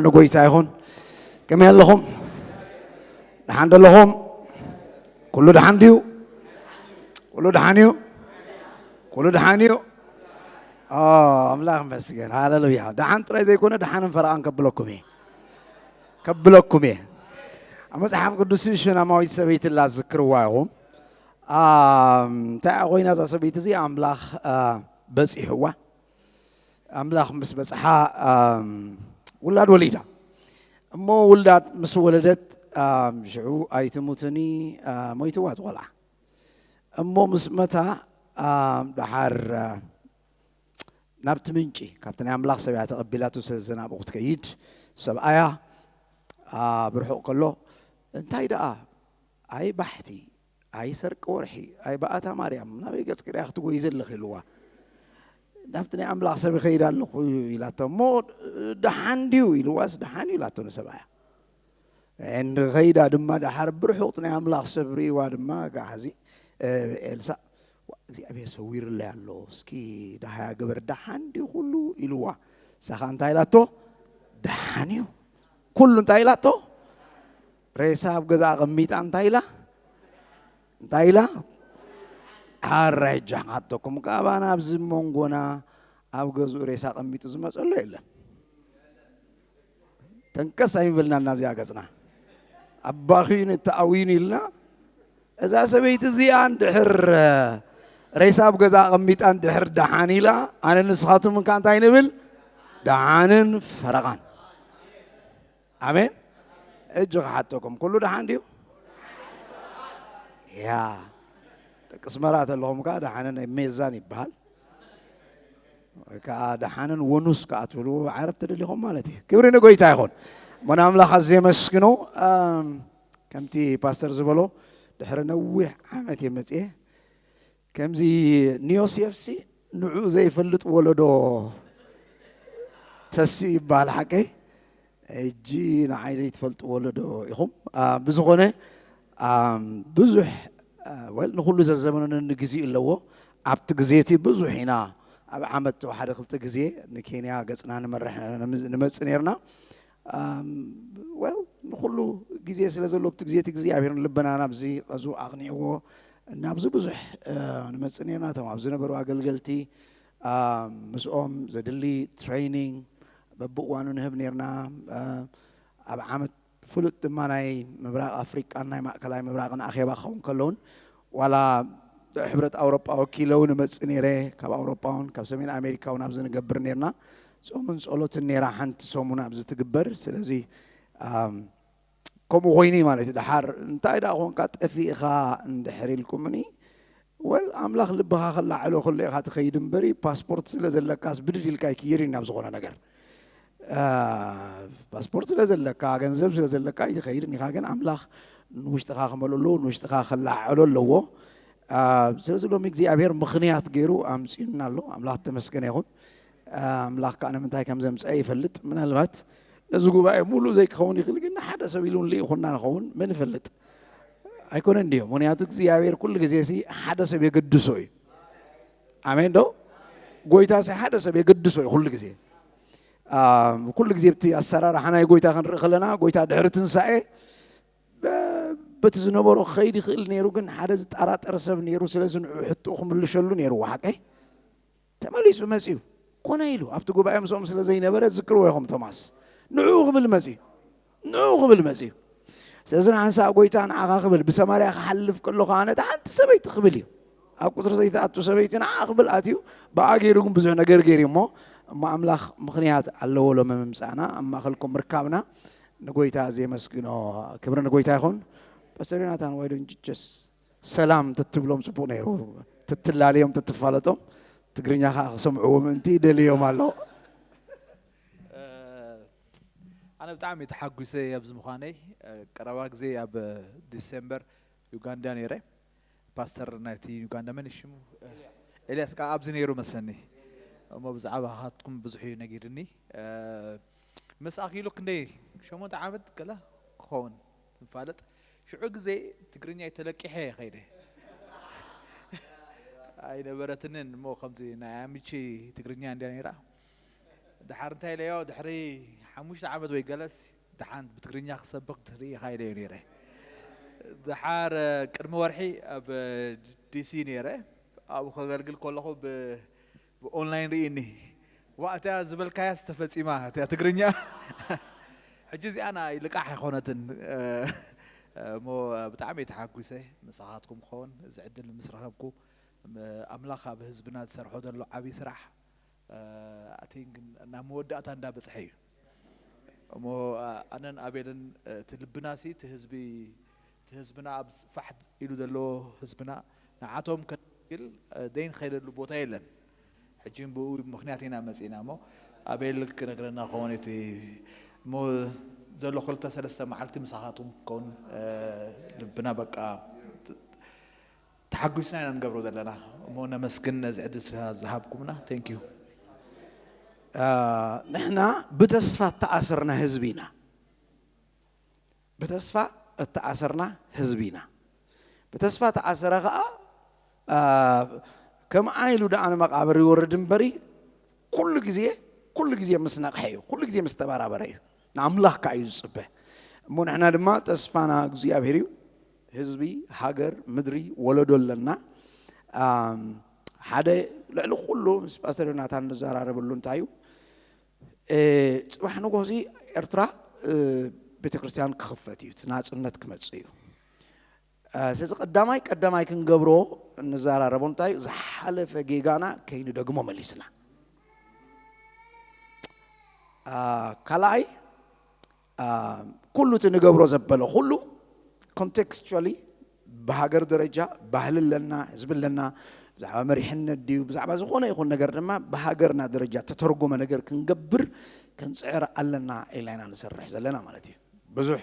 ንጎይታ ይኹን። ከመይ ኣለኹም? ደሓን ዶ ኣለኹም? ኩሉ ደሓን ድዩ? ኩሉ ደሓን እዩ? ኩሉ ደሓን እዩ? ኦ፣ ኣምላኽ ይመስገን። ሃሌሉያ። ደሓን ጥራይ ዘይኮነ፣ ደሓንን ፈረቓን ከብለኩም እየ። ከብለኩም እየ። ኣብ መጽሓፍ ቅዱስ ሹናማዊት ሰበይቲ ኣላ፣ ዝክርዋ ኢኹም። ኣም፣ እንታይ ኮይና እዛ ሰበይቲ እዚኣ? ኣምላኽ፣ ኣ፣ በጺሕዋ። ኣምላኽ ምስ በጽሓ፣ ኣም፣ ውላድ ወሊዳ። እሞ ውላድ ምስ ወለደት፣ ኣም፣ ሽዑ ኣይትሙትኒ፣ ኣ፣ ሞይትዋ እቲ ቆልዓ። እሞ ምስ መታ፣ ኣም፣ ደሓር፣ ኣ፣ ናብቲ ምንጪ፣ ካብቲ ናይ ኣምላኽ ሰብ እያ ተቐቢላቱ፣ ስለዚ ናብኡ ክትከይድ ሰብኣያ ኣብ ርሑቕ ከሎ፣ እንታይ ደኣ፣ ኣይ ባሕቲ፣ ኣይ ሰርቂ ወርሒ፣ ኣይ በኣታ ማርያም፣ ናበይ ገጽኪ ርኣ ክትጎይ ዘለኺ? ኢልዋ። ናብቲ ናይ ኣምላኽ ሰብ ይኸይድ ኣለኹ ኢላቶ። እሞ ደሓን ድዩ? ኢልዋስ፣ ደሓን እዩ ኢላቶ ንሰብኣያ። እንድኸይዳ ድማ ደሓር ብርሑቕ ናይ ኣምላኽ ሰብ ርእይዋ ድማ፣ ጋሓዚ፣ እ፣ ኤልሳእ፣ "ዋ፣ እግዚኣብሔር ሰዊርለይ ኣሎ፣ እስኪ ደሃያ ግበር፣ ደሓን ድዩ ኩሉ?" ኢልዋ። ንሳ ኸኣ እንታይ ኢላቶ? "ደሓን እዩ ኩሉ።" እንታይ ኢላቶ? ሬሳ ኣብ ገዛ ኣቐሚጣ እንታይ ኢላ? እንታይ ኢላ? ሓራይ ጃኻቶኩም፣ ካባና ኣብዚ መንጎና ኣብ ገዝኡ ሬሳ ኣቐሚጡ ዝመጸሎ የለን። ተንከስ ኣይምበልናን ናብዚኣ ገጽና። ኣባኺን እተኣዊን ኢልና፣ እዛ ሰበይቲ እዚኣ እንድሕር ሬሳ ኣብ ገዛ ኣቐሚጣ እንድሕር ደሓን ኢላ፣ ኣነ ንስኻትኩም ከ እንታይ ንብል? ደሓንን ፈረቓን። ኣሜን። እጂ ክሓተኩም፣ ኩሉ ደሓን ድዩ? ያ፣ ደቂ ኣስመራ ተለኹም ከኣ ደሓንን ሜዛን ይበሃል። ወይ ከኣ ደሓንን ወኑስ ከኣ ትብሉ ዓረብ ተደሊኹም ማለት እዩ። ክብሪ ንጎይታ ይኹን። እሞ ንኣምላኽ ኣዝየ የመስግኖ። ኣም፣ ከምቲ ፓስተር ዝበሎ፣ ድሕሪ ነዊሕ ዓመት እየ መጽየ። ከምዚ ኒዮሴፍሲ ንዑ ዘይፈልጥ ወለዶ ተስኡ ይበሃል፣ ሓቀይ? ሕጂ ንዓይ ዘይትፈልጡ ወለዶ ኢኹም። ኣ፣ ብዝኾነ፣ ኣም፣ ብዙሕ፣ ኣ፣ ወል፣ ንኹሉ ዘዘመኑ ንግዜኡ ኣለዎ። ኣብቲ ግዜ እቲ ብዙሕ ኢና፣ ኣብ ዓመት ሓደ ክልተ ግዜ ንኬንያ ገጽና ንመርሕ፣ ንምዝ-፣ ንመጽእ ነርና። ኣም፣ ወል፣ ንኹሉ ግዜ ስለ ዘለዎ፣ ኣብቲ ግዜ እቲ እግዚኣብሔር ንልበና ናብዚ ቀዙ ኣቕኒዕዎ፣ ናብዚ ብዙሕ፣ እ፣ ንመጽእ ነርና። እቶም ኣብዚ ነበሩ ኣገልገልቲ፣ ኣም፣ ምስኦም ዘድሊ ትሬኒንግ በብእዋኑ ንህብ ነርና። እ፣ ኣብ ዓመት ፍሉጥ ድማ ናይ ምብራቕ ኣፍሪቃን ናይ ማእከላይ ምብራቕን ኣኼባ ክኸውን ከሎ እውን፣ ዋላ ሕብረት ኣውሮጳ ወኪለ እውን እመጽእ ነይረ። ካብ ኣውሮጳ እውን ካብ ሰሜን ኣሜሪካ እውን ኣብዚ ንገብር ነርና። ጾምን ጸሎትን ነይራ ሓንቲ ሰሙን ኣብዚ ትግበር። ስለዚ፣ ኣም፣ ከምኡ ኮይኑ እዩ ማለት እዩ። ደሓር እንታይ ደኣ ኾንካ ጠፊእኻ እንድሕር ኢልኩምኒ፣ ወል፣ ኣምላኽ ልብኻ ከላዕሎ ከሎ ኢኻ ትኸይድ እምበሪ፣ ፓስፖርት ስለ ዘለካስ ብድድ ኢልካ ኣይክየድን ናብ ዝኾነ ነገር። አ፣ ፓስፖርት ስለ ዘለካ፣ ገንዘብ ስለ ዘለካ ኣይትኸይድን ኢኻ፣ ግን ኣምላኽ ንውሽጥኻ ክመልሎ፣ ንውሽጥኻ ክለዓዕሎ ኣለዎ። አ፣ ስለዚ ሎሚ እግዚኣብሔር ምኽንያት ገይሩ ኣምጺኡና ኣሎ። ኣምላኽ ተመስገነ ይኹን። አ፣ ኣምላኽ ከኣ ንምንታይ ከም ዘምጽአ ይፈልጥ። ምናልባት ነዚ ጉባኤ ሙሉእ ዘይክኸውን ይኽእል፣ ግን ንሓደ ሰብ ኢሉ እውን ልኢኹና ንኸውን፣ መን ይፈልጥ? ኣይኮነን ድዩ? ምኽንያቱ እግዚኣብሔር ኩሉ ግዜ ሲ ሓደ ሰብ የገድሶ እዩ። ኣሜን ዶ? ጎይታ ሲ ሓደ ሰብ የገድሶ እዩ ኩሉ ግዜ። አ፣ ኩሉ ግዜ ብቲ ኣሰራርሓ ናይ ጎይታ ክንርኢ ከለና፣ ጎይታ ድሕሪ ትንሳኤ፣ በ-፣ በቲ ዝነበሮ ክኸይድ ይኽእል ነይሩ፣ ግን ሓደ ዝጠራጠር ሰብ ነይሩ። ስለዚ ንዑ ሕቶኡ ክምልሸሉ ነይርዎ። ሓቀይ? ተመሊሱ መጺኡ። ኮነ ኢሉ። ኣብቲ ጉባኤ ምስኦም ስለ ዘይነበረ፣ ዝክርዎ ኢኹም ቶማስ። ንዑ ክብል መጺኡ። ንዑ ክብል መጺኡ። ስለዚ ንሓንሳእ ጎይታ ንዓኻ ክብል፣ ብሰማርያ ክሓልፍ ከሎ ኸኣ ነታ ሓንቲ ሰበይቲ ክብል እዩ። ኣብ ቁጽሪ ዘይትኣቱ ሰበይቲ ንዓ ክብል ኣትዩ፣ ብኣ ገይሩ ግን ብዙሕ ነገር ገይሩ እሞ፣ እሞ ኣምላኽ ምኽንያት ኣለዎ ሎሚ ምምጻእና፣ ኣብ ማእከልኩም ምርካብና፣ ንጎይታ ኣዝየ የመስግኖ። ክብሪ ንጎይታ ይኹን። ፓስተር ዮናታን፣ why don't you just ሰላም ተትብሎም ጽቡቕ ነይሩ። ተትላለዮም፣ ተትፋለጦም፣ ትግርኛ ከኣ ክሰምዕዎ ምእንቲ ደልዮም ኣለዉ። እ፣ ኣነ ብጣዕሚ ተሓጒሰ ኣብዚ ምዃነይ። እ፣ ቀረባ ግዜ ኣብ ዲሴምበር ዩጋንዳ ነይረ። ፓስተር ናይቲ ዩጋንዳ መን እዩ ሽሙ? ኤልያስ ከኣ ኣብዚ ነይሩ መስለኒ። እሞ ብዛዕባኻትኩም ብዙሕ እዩ ነጊርኒ። እ፣ ምስ ኣኺሉ ክንደይ ሸሞንተ ዓመት ገለ ክኸውን ንፋለጥ። ሽዑ ግዜ ትግርኛ ተለቂሐ እየ ከይደ። ኣይነበረትንን እሞ ከምዚ ናይ ኣምቺ ትግርኛ እንድያ ነይራ። ድሓር እንታይ ኢለዮ፣ ድሕሪ ሓሙሽተ ዓመት ወይ ገለስ ደሓን ብትግርኛ ክሰብኽ ትርኢ ኢኻ ኢለዮ ነይረ። ደሓር ቅድሚ ወርሒ ኣብ ዲሲ ነይረ። ኣብኡ ከገልግል ከለኹ ብ- ብኦንላይን ርኢኒ። ዋ እቲያ ዝበልካያስ ተፈጺማ እቲያ ትግርኛ። ሕጂ እዚኣ ናይ ልቃሕ ኣይኮነትን። እሞ ብጣዕሚ እየ ተሓጒሰ ምሳኻትኩም ክኸውን እዚ ዕድል ምስ ረኸብኩ። ኣምላኽ ኣብ ህዝብና ዝሰርሖ ዘሎ ዓብዪ ስራሕ ኣቲንግ ናብ መወዳእታ እንዳበፅሐ እዩ። እሞ ኣነን ኣቤልን እቲ ልብና ሲ እቲ ህዝቢ እቲ ህዝብና ኣብ ፋሕ ኢሉ ዘሎ ህዝብና ንዓቶም ከግል ደይን ከይደሉ ቦታ የለን። ሕጂ ብኡ ምክንያት ኢና መፂና እሞ ኣቤል ክነግረና ከሆን እቲ እሞ ዘሎ ክልተ ሰለስተ መዓልቲ ምሳኻትኩም ክከውን ልብና በቃ ተሓጒስና ኢና ንገብሮ ዘለና። እሞ ነመስግን ነዚ ዕድል ዝሃብኩምና። Thank you። ንሕና ብተስፋ እተኣሰርና ህዝቢ ኢና። ብተስፋ እተኣሰርና ህዝቢ ኢና። ብተስፋ ተኣሰረ ከዓ ከምኣ ኢሉ ደኣ ንመቃብር ይወርድ እምበሪ ኩሉ ግዜ ኩሉ ግዜ ምስ ነቕሐ እዩ፣ ኩሉ ግዜ ምስ ተበራበረ እዩ። ንኣምላኽ ከዓ እዩ ዝፅበ። እሞ ንሕና ድማ ተስፋና እግዚኣብሔር እዩ። ህዝቢ፣ ሃገር፣ ምድሪ፣ ወለዶ ኣለና። ሓደ ልዕሊ ኩሉ ምስ ፓስተር ዮናታን ንዘራረበሉ እንታይ እዩ ፅባሕ ንጎ እዚ ኤርትራ ቤተክርስትያን ክኽፈት እዩ፣ እቲ ናፅነት ክመፅእ እዩ። ስለዚ ቀዳማይ ቀዳማይ ክንገብሮ እንዘራረቦ እንታይ እዩ? ዝሓለፈ ጌጋና ከይንደግሞ መሊስና። ካልኣይ ኩሉ እቲ ንገብሮ ዘበለ ኩሉ ኮንቴክስቹዋሊ ብሃገር ደረጃ ባህሊ ኣለና፣ ህዝቢ ኣለና፣ ብዛዕባ መሪሕነት ድዩ ብዛዕባ ዝኾነ ይኹን ነገር ድማ ብሃገርና ደረጃ ተተርጎመ ነገር ክንገብር ክንፅዕር ኣለና ኢልና ኢና ንሰርሕ ዘለና ማለት እዩ። ብዙሕ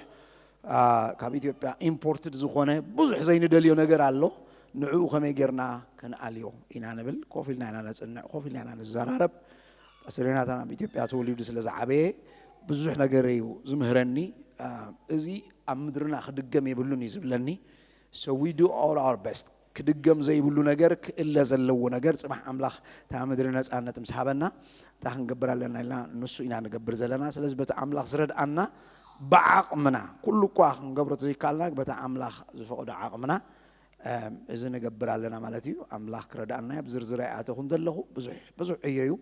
ካብ ኢትዮጵያ ኢምፖርትድ ዝኾነ ብዙሕ ዘይንደልዮ ነገር ኣሎ። ንዕኡ ከመይ ጌርና ክንኣልዮ ኢና ንብል። ኮፍ ኢልና ኢና ነፅንዕ፣ ኮፍ ኢልና ኢና ንዘራረብ። ፓስተር ዮናታን ኣብ ኢትዮጵያ ተወሊዱ ስለ ዝዓበየ ብዙሕ ነገር እዩ ዝምህረኒ። እዚ ኣብ ምድርና ክድገም የብሉን እዩ ዝብለኒ። So we do all our best ክድገም ዘይብሉ ነገር ክእለ ዘለዎ ነገር ፅባሕ ኣምላኽ እታ ምድሪ ነፃነት ምስ ሃበና እታ ክንገብር ኣለና ኢልና ንሱ ኢና ንገብር ዘለና። ስለዚ በቲ ኣምላኽ ዝረድኣና ብዓቕምና ኩሉ እኳ ክንገብሮ ተዘይካልና በቲ ኣምላኽ ዝፈቕዶ ዓቕምና እዚ ንገብር ኣለና ማለት እዩ። ኣምላኽ ክረድኣና እዩ። ኣብ ዝርዝር ኣይኣተኹን ዘለኹ ብዙሕ ብዙሕ ዕዮ እዩ።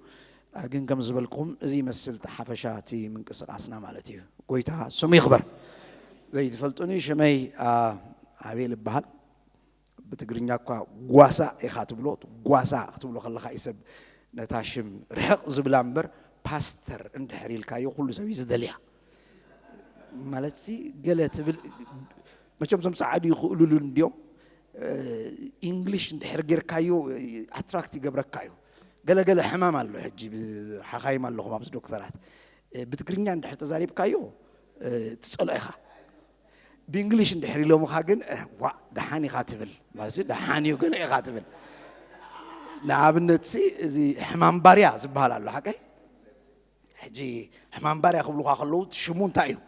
ግን ከም ዝበልኩም እዚ ይመስል እቲ ሓፈሻ እቲ ምንቅስቃስና ማለት እዩ። ጎይታ ስሙ ይኽበር። ዘይትፈልጡኒ ሽመይ ኣቤል እበሃል። ብትግርኛ እኳ ጓሳ ኢኻ ትብሎ። ጓሳ ክትብሎ ከለኻ እዩ ሰብ ነታ ሽም ርሕቕ ዝብላ እምበር ፓስተር እንድሕር ኢልካዮ ኩሉ ሰብ እዩ ዝደልያ። ማለት ሲ ገለ ትብል መቸም ቶም ፃዓዱ ይኽእሉሉ እንዲዮም ኢንግሊሽ እንድሕር ጌርካዮ ኣትራክት ይገብረካ እዩ። ገለገለ ሕማም ኣሎ ሕጂ ሓኻይም ኣለኹም ኣብዚ ዶክተራት ብትግርኛ እንድሕር ተዛሪብካዮ ትፀልኦ ኢኻ። ብእንግሊሽ እንድሕር ኢሎምኻ ግን ዋ ደሓን ኢኻ ትብል ማለት ደሓን እዩ ገለ ኢኻ ትብል። ንኣብነት እዚ ሕማም ባርያ ዝበሃል ኣሎ ሓቀይ ሕጂ ሕማም ባርያ ክብሉኻ ከለዉ ሽሙ እንታይ እዩ?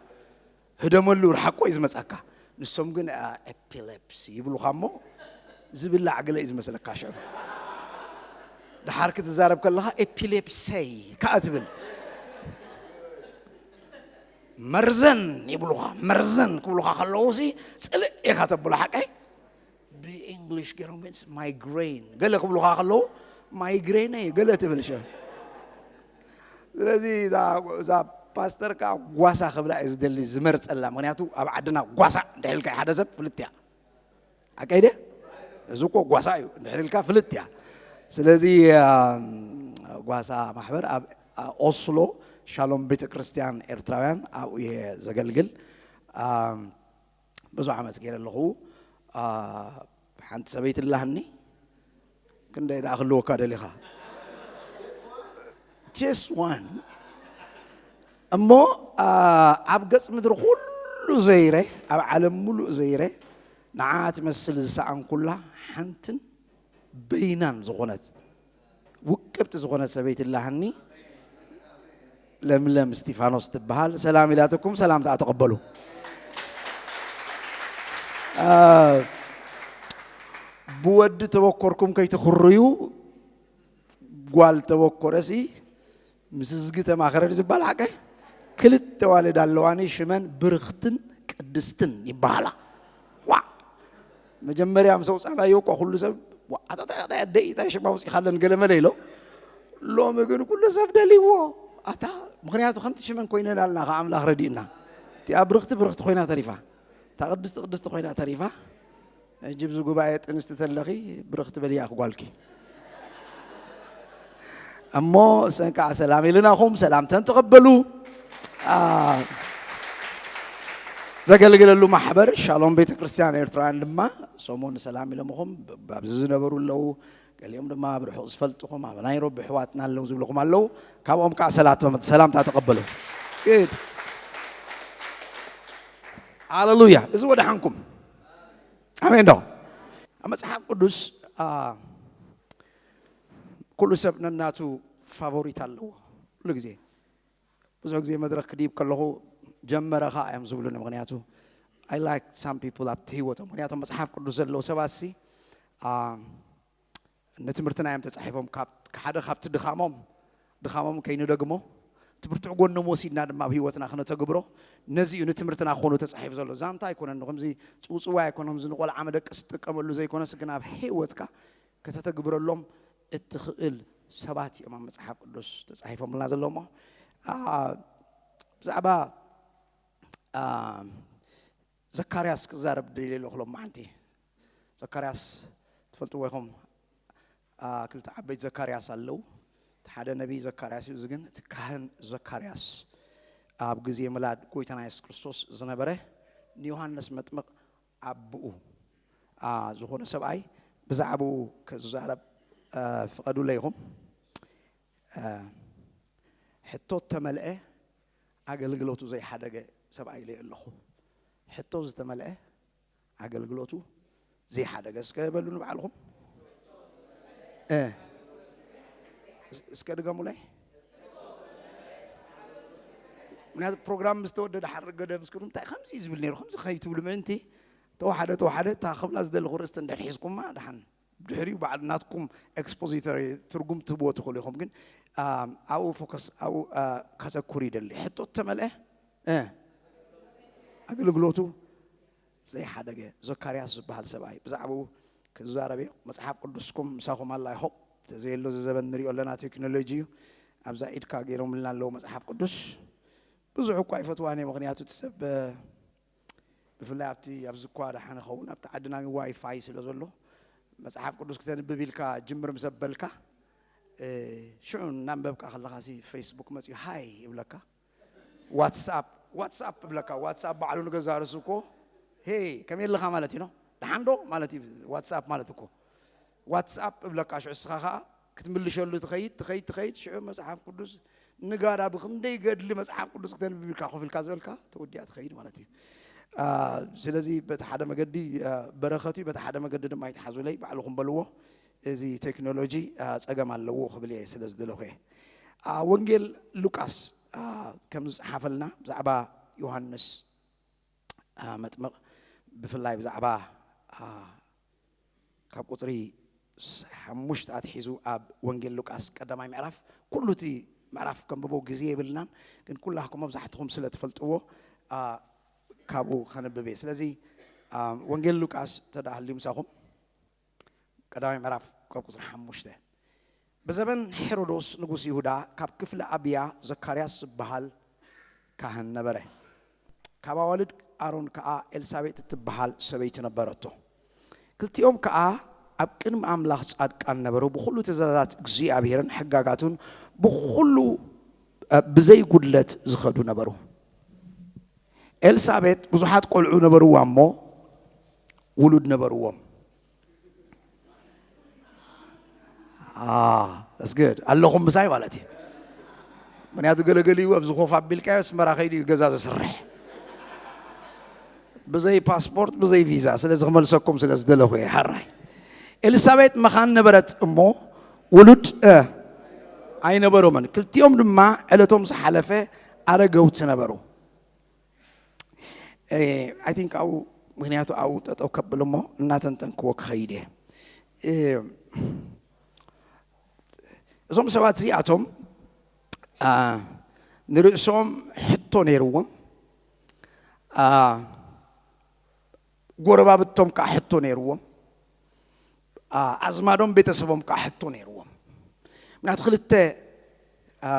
ህደመሉ ርሓቆ እዩ ዝመፀካ። ንሶም ግን ኤፒሌፕሲ ይብሉኻ እሞ ዝብላዕ ገለ እዩ ዝመስለካ ሽዑ ድሓር ክትዛረብ ከለኻ ኤፒሌፕሰይ ከዓ ትብል። መርዘን ይብሉኻ። መርዘን ክብሉኻ ከለዉ ሲ ፅልእ ኢኻ ተብሎ ሓቀይ ብእንግሊሽ ገይሮም ግን ማይግሬን ገለ ክብሉኻ ከለዉ ማይግሬነይ ገለ ትብል ሸ ስለዚ እዛ ፓስተር ከዓ ጓሳ ክብላ እየ ዝደሊ ዝመርፀላ። ምክንያቱ ኣብ ዓድና ጓሳ እንድሕር ኢልካ ሓደ ሰብ ፍልጥ እያ። ሓቀይ ድየ? እዚ እኮ ጓሳ እዩ እንድሕር ኢልካ ፍልጥ እያ። ስለዚ ጓሳ ማሕበር ኣብ ኦስሎ ሻሎም ቤተክርስትያን ኤርትራውያን ኣብኡ እየ ዘገልግል። ብዙሕ ዓመት ገይረ ኣለኹ። ሓንቲ ሰበይቲ ኣላህኒ ክንደይ ደኣ ክህልወካ ደሊኻ? Just one። እሞ ኣብ ገፅ ምድሪ ኩሉ ዘይረ ኣብ ዓለም ሙሉእ ዘይረ ንዓ ትመስል ዝሰኣንኩላ ሓንትን በይናን ዝኾነት ውቅብቲ ዝኾነት ሰበይቲ ኣላህኒ ለምለም እስቲፋኖስ ትበሃል። ሰላም ኢላትኩም ሰላምታ ተቐበሉ። ብወዲ ተበኮርኩም ከይትኽርዩ ጓል ተበኮረሲ ምስ እዝጊ ተማኸረ ዝበሃል ሓቀ ክልተ ዋልድ ኣለዋኒ፣ ሽመን ብርኽትን ቅድስትን ይበሃላ። ዋ፣ መጀመርያ ምስ ኣውፃእናዮ እኳ ኩሉ ሰብ፣ "ዋ፣ ኣታ እንታይ ደይ እንታይ ሽማ ኣውፂእካለን?" ገለ መለ ኢሎ። ሎሚ ግን ኩሉ ሰብ ደልይዎ። ኣታ፣ ምኽንያቱ ከምቲ ሽመን ኮይነን ኣለና፣ ከ ኣምላኽ ረዲእና። እቲኣ ብርኽቲ ብርኽቲ ኮይና ተሪፋ፣ እታ ቅድስቲ ቅድስቲ ኮይና ተሪፋ። ሕጂ ብዚ ጉባኤ ጥንስቲ ተለኺ ብርኽቲ በልያ ክጓልኪ። እሞ ሰንቃ ሰላም ኢልናኹም፣ ሰላምተን ተቐበሉ። ኣ፣ ዘገልግለሉ ማሕበር ሻሎም ቤተ ክርስቲያን ኤርትራውያን ድማ ሰሙን ሰላም ኢሎምኹም፣ ብ-፣ ኣብዚ ዝነበሩ ኣለዉ። ገሊኦም ድማ ኣብ ርሑቕ ዝፈልጥኹም፣ ኣብ ናይሮቢ ኣሕዋትና ኣለዉ ዝብልኹም ኣለዉ። ካብኦም ከዓ ሰላት-፣ ሰላምታ ተቐበሉ። ግድ። ሃሌሉያ። እዚ ወደሓንኩም። ኣሜን ዶ? ኣብ መጽሓፍ ቅዱስ፣ ኣ፣ ኩሉ ሰብ ነናቱ ፋቮሪት ኣለዎ። ኩሉ ግዜ፣ ብዙሕ ግዜ መድረክ ክድይብ ከለኹ፣ "ጀመረ ኸኣ" እዮም ዝብሉኒ። ምኽንያቱ፣ I like some people ኣብቲ ህይወቶም። ምኽንያቱ፣ መጽሓፍ ቅዱስ ዘለዉ ሰባት ሲ፣ ኣ፣ ንትምህርትና እዮም ተጻሒፎም። ካብ፣ ሓደ ካብቲ ድኻሞም፣ ድኻሞም ከይንደግሞ፣ እቲ ብርቱዕ ጎኖም ወሲድና ድማ ኣብ ህይወትና ክነተግብሮ፣ ነዚ እዩ ንትምህርትና ክኾኑ ተጻሒፉ ዘሎ። ዛንታ ኣይኮነን፣ ከምዚ ጽውጽዋይ ኣይኮነን፣ ከምዚ ንቆልዓ መደቀሲ ትጥቀመሉ ዘይኮነስ፣ ግን ኣብ ህይወትካ ከተተግብረሎም እትኽእል ሰባት እዮም ኣብ መጽሓፍ ቅዱስ ተጻሒፎምልና ዘሎ። እሞ፣ ኣ፣ ብዛዕባ፣ ኣ፣ ዘካርያስ ክዛረብ ደልየ ኣለኹ ሎማዓንቲ። ዘካርያስ ትፈልጥዎ ኢኹም። ኣ፣ ክልተ ዓበይቲ ዘካርያስ ኣለዉ። እቲ ሓደ ነቢይ ዘካርያስ እዩ። እዚ ግን እቲ ካህን ዘካርያስ፣ ኣብ ግዜ ምላድ ጎይታና የሱስ ክርስቶስ ዝነበረ፣ ንዮሃንስ መጥምቕ ኣቦኡ፣ ኣ፣ ዝኾነ ሰብኣይ ብዛዕባኡ ክዛረብ፣ ኣ፣ ፍቐዱለይ ኢኹም። ኣ፣ ሕቶ እተመልአ ኣገልግሎቱ ዘይሓደገ ሰብኣይ ኢለ ኣለኹ። ሕቶ ዝተመልአ ኣገልግሎቱ ዘይሓደገ። እስከ በሉ ንባዕልኹም። እ። እስ-፣ እስከ ድገሙለይ። ምክንያቱ ፕሮግራም ምስ ተወደደ ሓረገደ ምስ ክብሉ፣ "እንታይ ከምዚ እዩ ዝብል ነይሩ?" ከምዚ ከይትብሉ ምእንቲ፣ ተወሓደ፣ ተወሓደ፣ እታ ክብላ ዝደለኹ ርእስቲ እንድሕር ሒዝኩማ፣ ደሓን ድሕሪኡ በዓል ናትኩም ኤክስፖዚተሪ ትርጉም ትህብዎ ትኽእሉ ኢኹም። ግን፣ ኣ፣ ኣብኡ ፎከስ፣ ኣብኡ፣ ኣ፣ ከተኩር ይደሊ። ሕቶ እተመልአ፣ እ፣ ኣገልግሎቱ ዘይሓደገ ዘካርያስ ዝበሃል ሰብኣይ ብዛዕባኡ ክዛረብ እየ። መጽሓፍ ቅዱስኩም ምሳኹም ኣላ ይኾን? እንተዘየሎ፣ እዚ ዘበን ንሪኦ ኣለና፣ ቴክኖሎጂ እዩ። ኣብዛ ኢድካ ገይሮምልና ኣለዉ መጽሓፍ ቅዱስ። ብዙሕ እኳ ይፈትዋን እየ፣ ምኽንያቱ እቲ ሰብ፣ እ፣ ብፍላይ ኣብቲ፣ ኣብዚ እኳ ደሓን ይኸውን፣ ኣብቲ ዓድና ግን ዋይፋይ ስለ ዘሎ፣ መጽሓፍ ቅዱስ ክተንብብ ኢልካ ጅምር ምስ ኣበልካ፣ እ፣ ሽዑ እናንበብካ ከለኻሲ ፌስቡክ መጺኡ ሃይ ይብለካ። ዋትስኣፕ፣ ዋትስኣፕ እብለካ። ዋትስኣፕ ባዕሉ ንገዛ ርእሱ እኮ፣ "ሄይ፣ ከመይ ኣለኻ?" ማለት እዩ፣ ኖ? "ደሓን ዶ?" ማለት እዩ ዋትስኣፕ ማለት እኮ። ዋትስኣፕ እብለካ፣ ሽዑ እስኻ ኸኣ ክትምልሸሉ ትኸይድ፣ ትኸይድ፣ ትኸይድ። ሽዑ መጽሓፍ ቅዱስ ንጋዳ ብኽንደይ ገድሊ መጽሓፍ ቅዱስ ክተንብብ ኢልካ ኮፍ ኢልካ ዝበልካ፣ ተወዲኣ ትኸይድ ማለት እዩ። ኣ፣ ስለዚ በቲ ሓደ መገዲ፣ ኣ፣ በረኸት እዩ፣ በቲ ሓደ መገዲ ድማ ይትሓዙለይ፣ ባዕልኹም በልዎ። እዚ ቴክኖሎጂ፣ ኣ፣ ጸገም ኣለዎ ክብል እየ ስለ ዝደለኹ እየ። ኣ፣ ወንጌል ሉቃስ፣ ኣ፣ ከም ዝጸሓፈልና ብዛዕባ ዮሃንስ፣ ኣ፣ መጥምቕ፣ ብፍላይ ብዛዕባ፣ ኣ፣ ካብ ቁጽሪ ስ-፣ ሓሙሽተ ኣትሒዙ ኣብ ወንጌል ሉቃስ ቀዳማይ ምዕራፍ፣ ኩሉ እቲ ምዕራፍ ከንብቦ ግዜ የብልናን፣ ግን ኩላህኩም መብዛሕትኹም ስለ ትፈልጥዎ፣ ኣ፣ ካብኡ ከንብብ እየ። ስለዚ፣ ኣ፣ ወንጌል ሉቃስ እንተ ደኣ ሃልዩ ምሳኹም፣ ቀዳማይ ምዕራፍ ካብ ቁጽሪ ሓሙሽተ። ብዘበን ሄሮዶስ ንጉስ ይሁዳ ካብ ክፍሊ ኣብያ ዘካርያስ ዝበሃል ካህን ነበረ። ካብ ኣዋልድ ኣሮን ከኣ ኤልሳቤጥ እትበሃል ሰበይቲ ነበረቶ። ክልቲኦም ከኣ ኣብ ቅድሚ ኣምላኽ ጻድቃን ነበሩ፣ ብኹሉ ትእዛዛት እግዚኣብሄርን ሕጋጋቱን ብኹሉ፣ እ፣ ብዘይ ጉድለት ዝኸዱ ነበሩ። ኤልሳቤጥ ብዙሓት ቆልዑ ነበርዋ እሞ ውሉድ ነበርዎም። ኣ፣ that's good። ኣለኹም ምሳይ ማለት እዩ። ምክንያቱ ገለገሊኡ ኣብዚ ኮፍ ኣቢልካዮ ኣስመራ ከይዱ እዩ ገዛ ዘስርሕ። ብዘይ ፓስፖርት፣ ብዘይ ቪዛ፣ ስለዚ ክመልሰኩም ስለ ዝደለኹ እየ። ሓራይ። ኤልሳቤጥ መኻን ነበረት እሞ ውሉድ፣ እ፣ ኣይነበሮምን። ክልቲኦም ድማ ዕለቶም ዝሓለፈ ኣረገውቲ ነበሩ። እ፣ I think ኣብኡ፣ ምክንያቱ ኣብኡ ጠጠው ከብል እሞ እናተንተንክዎ ክኸይድ እየ። እ፣ እዞም ሰባት እዚኣቶም፣ ኣ፣ ንርእሶም ሕቶ ሕቶ ነይርዎም። አ፣ ጎረባብቶም ከዓ ሕቶ ነይርዎም። አ፣ ኣዝማዶም ቤተሰቦም ከዓ ሕቶ ነይርዎም። ምክንያቱ ክልተ፣ አ፣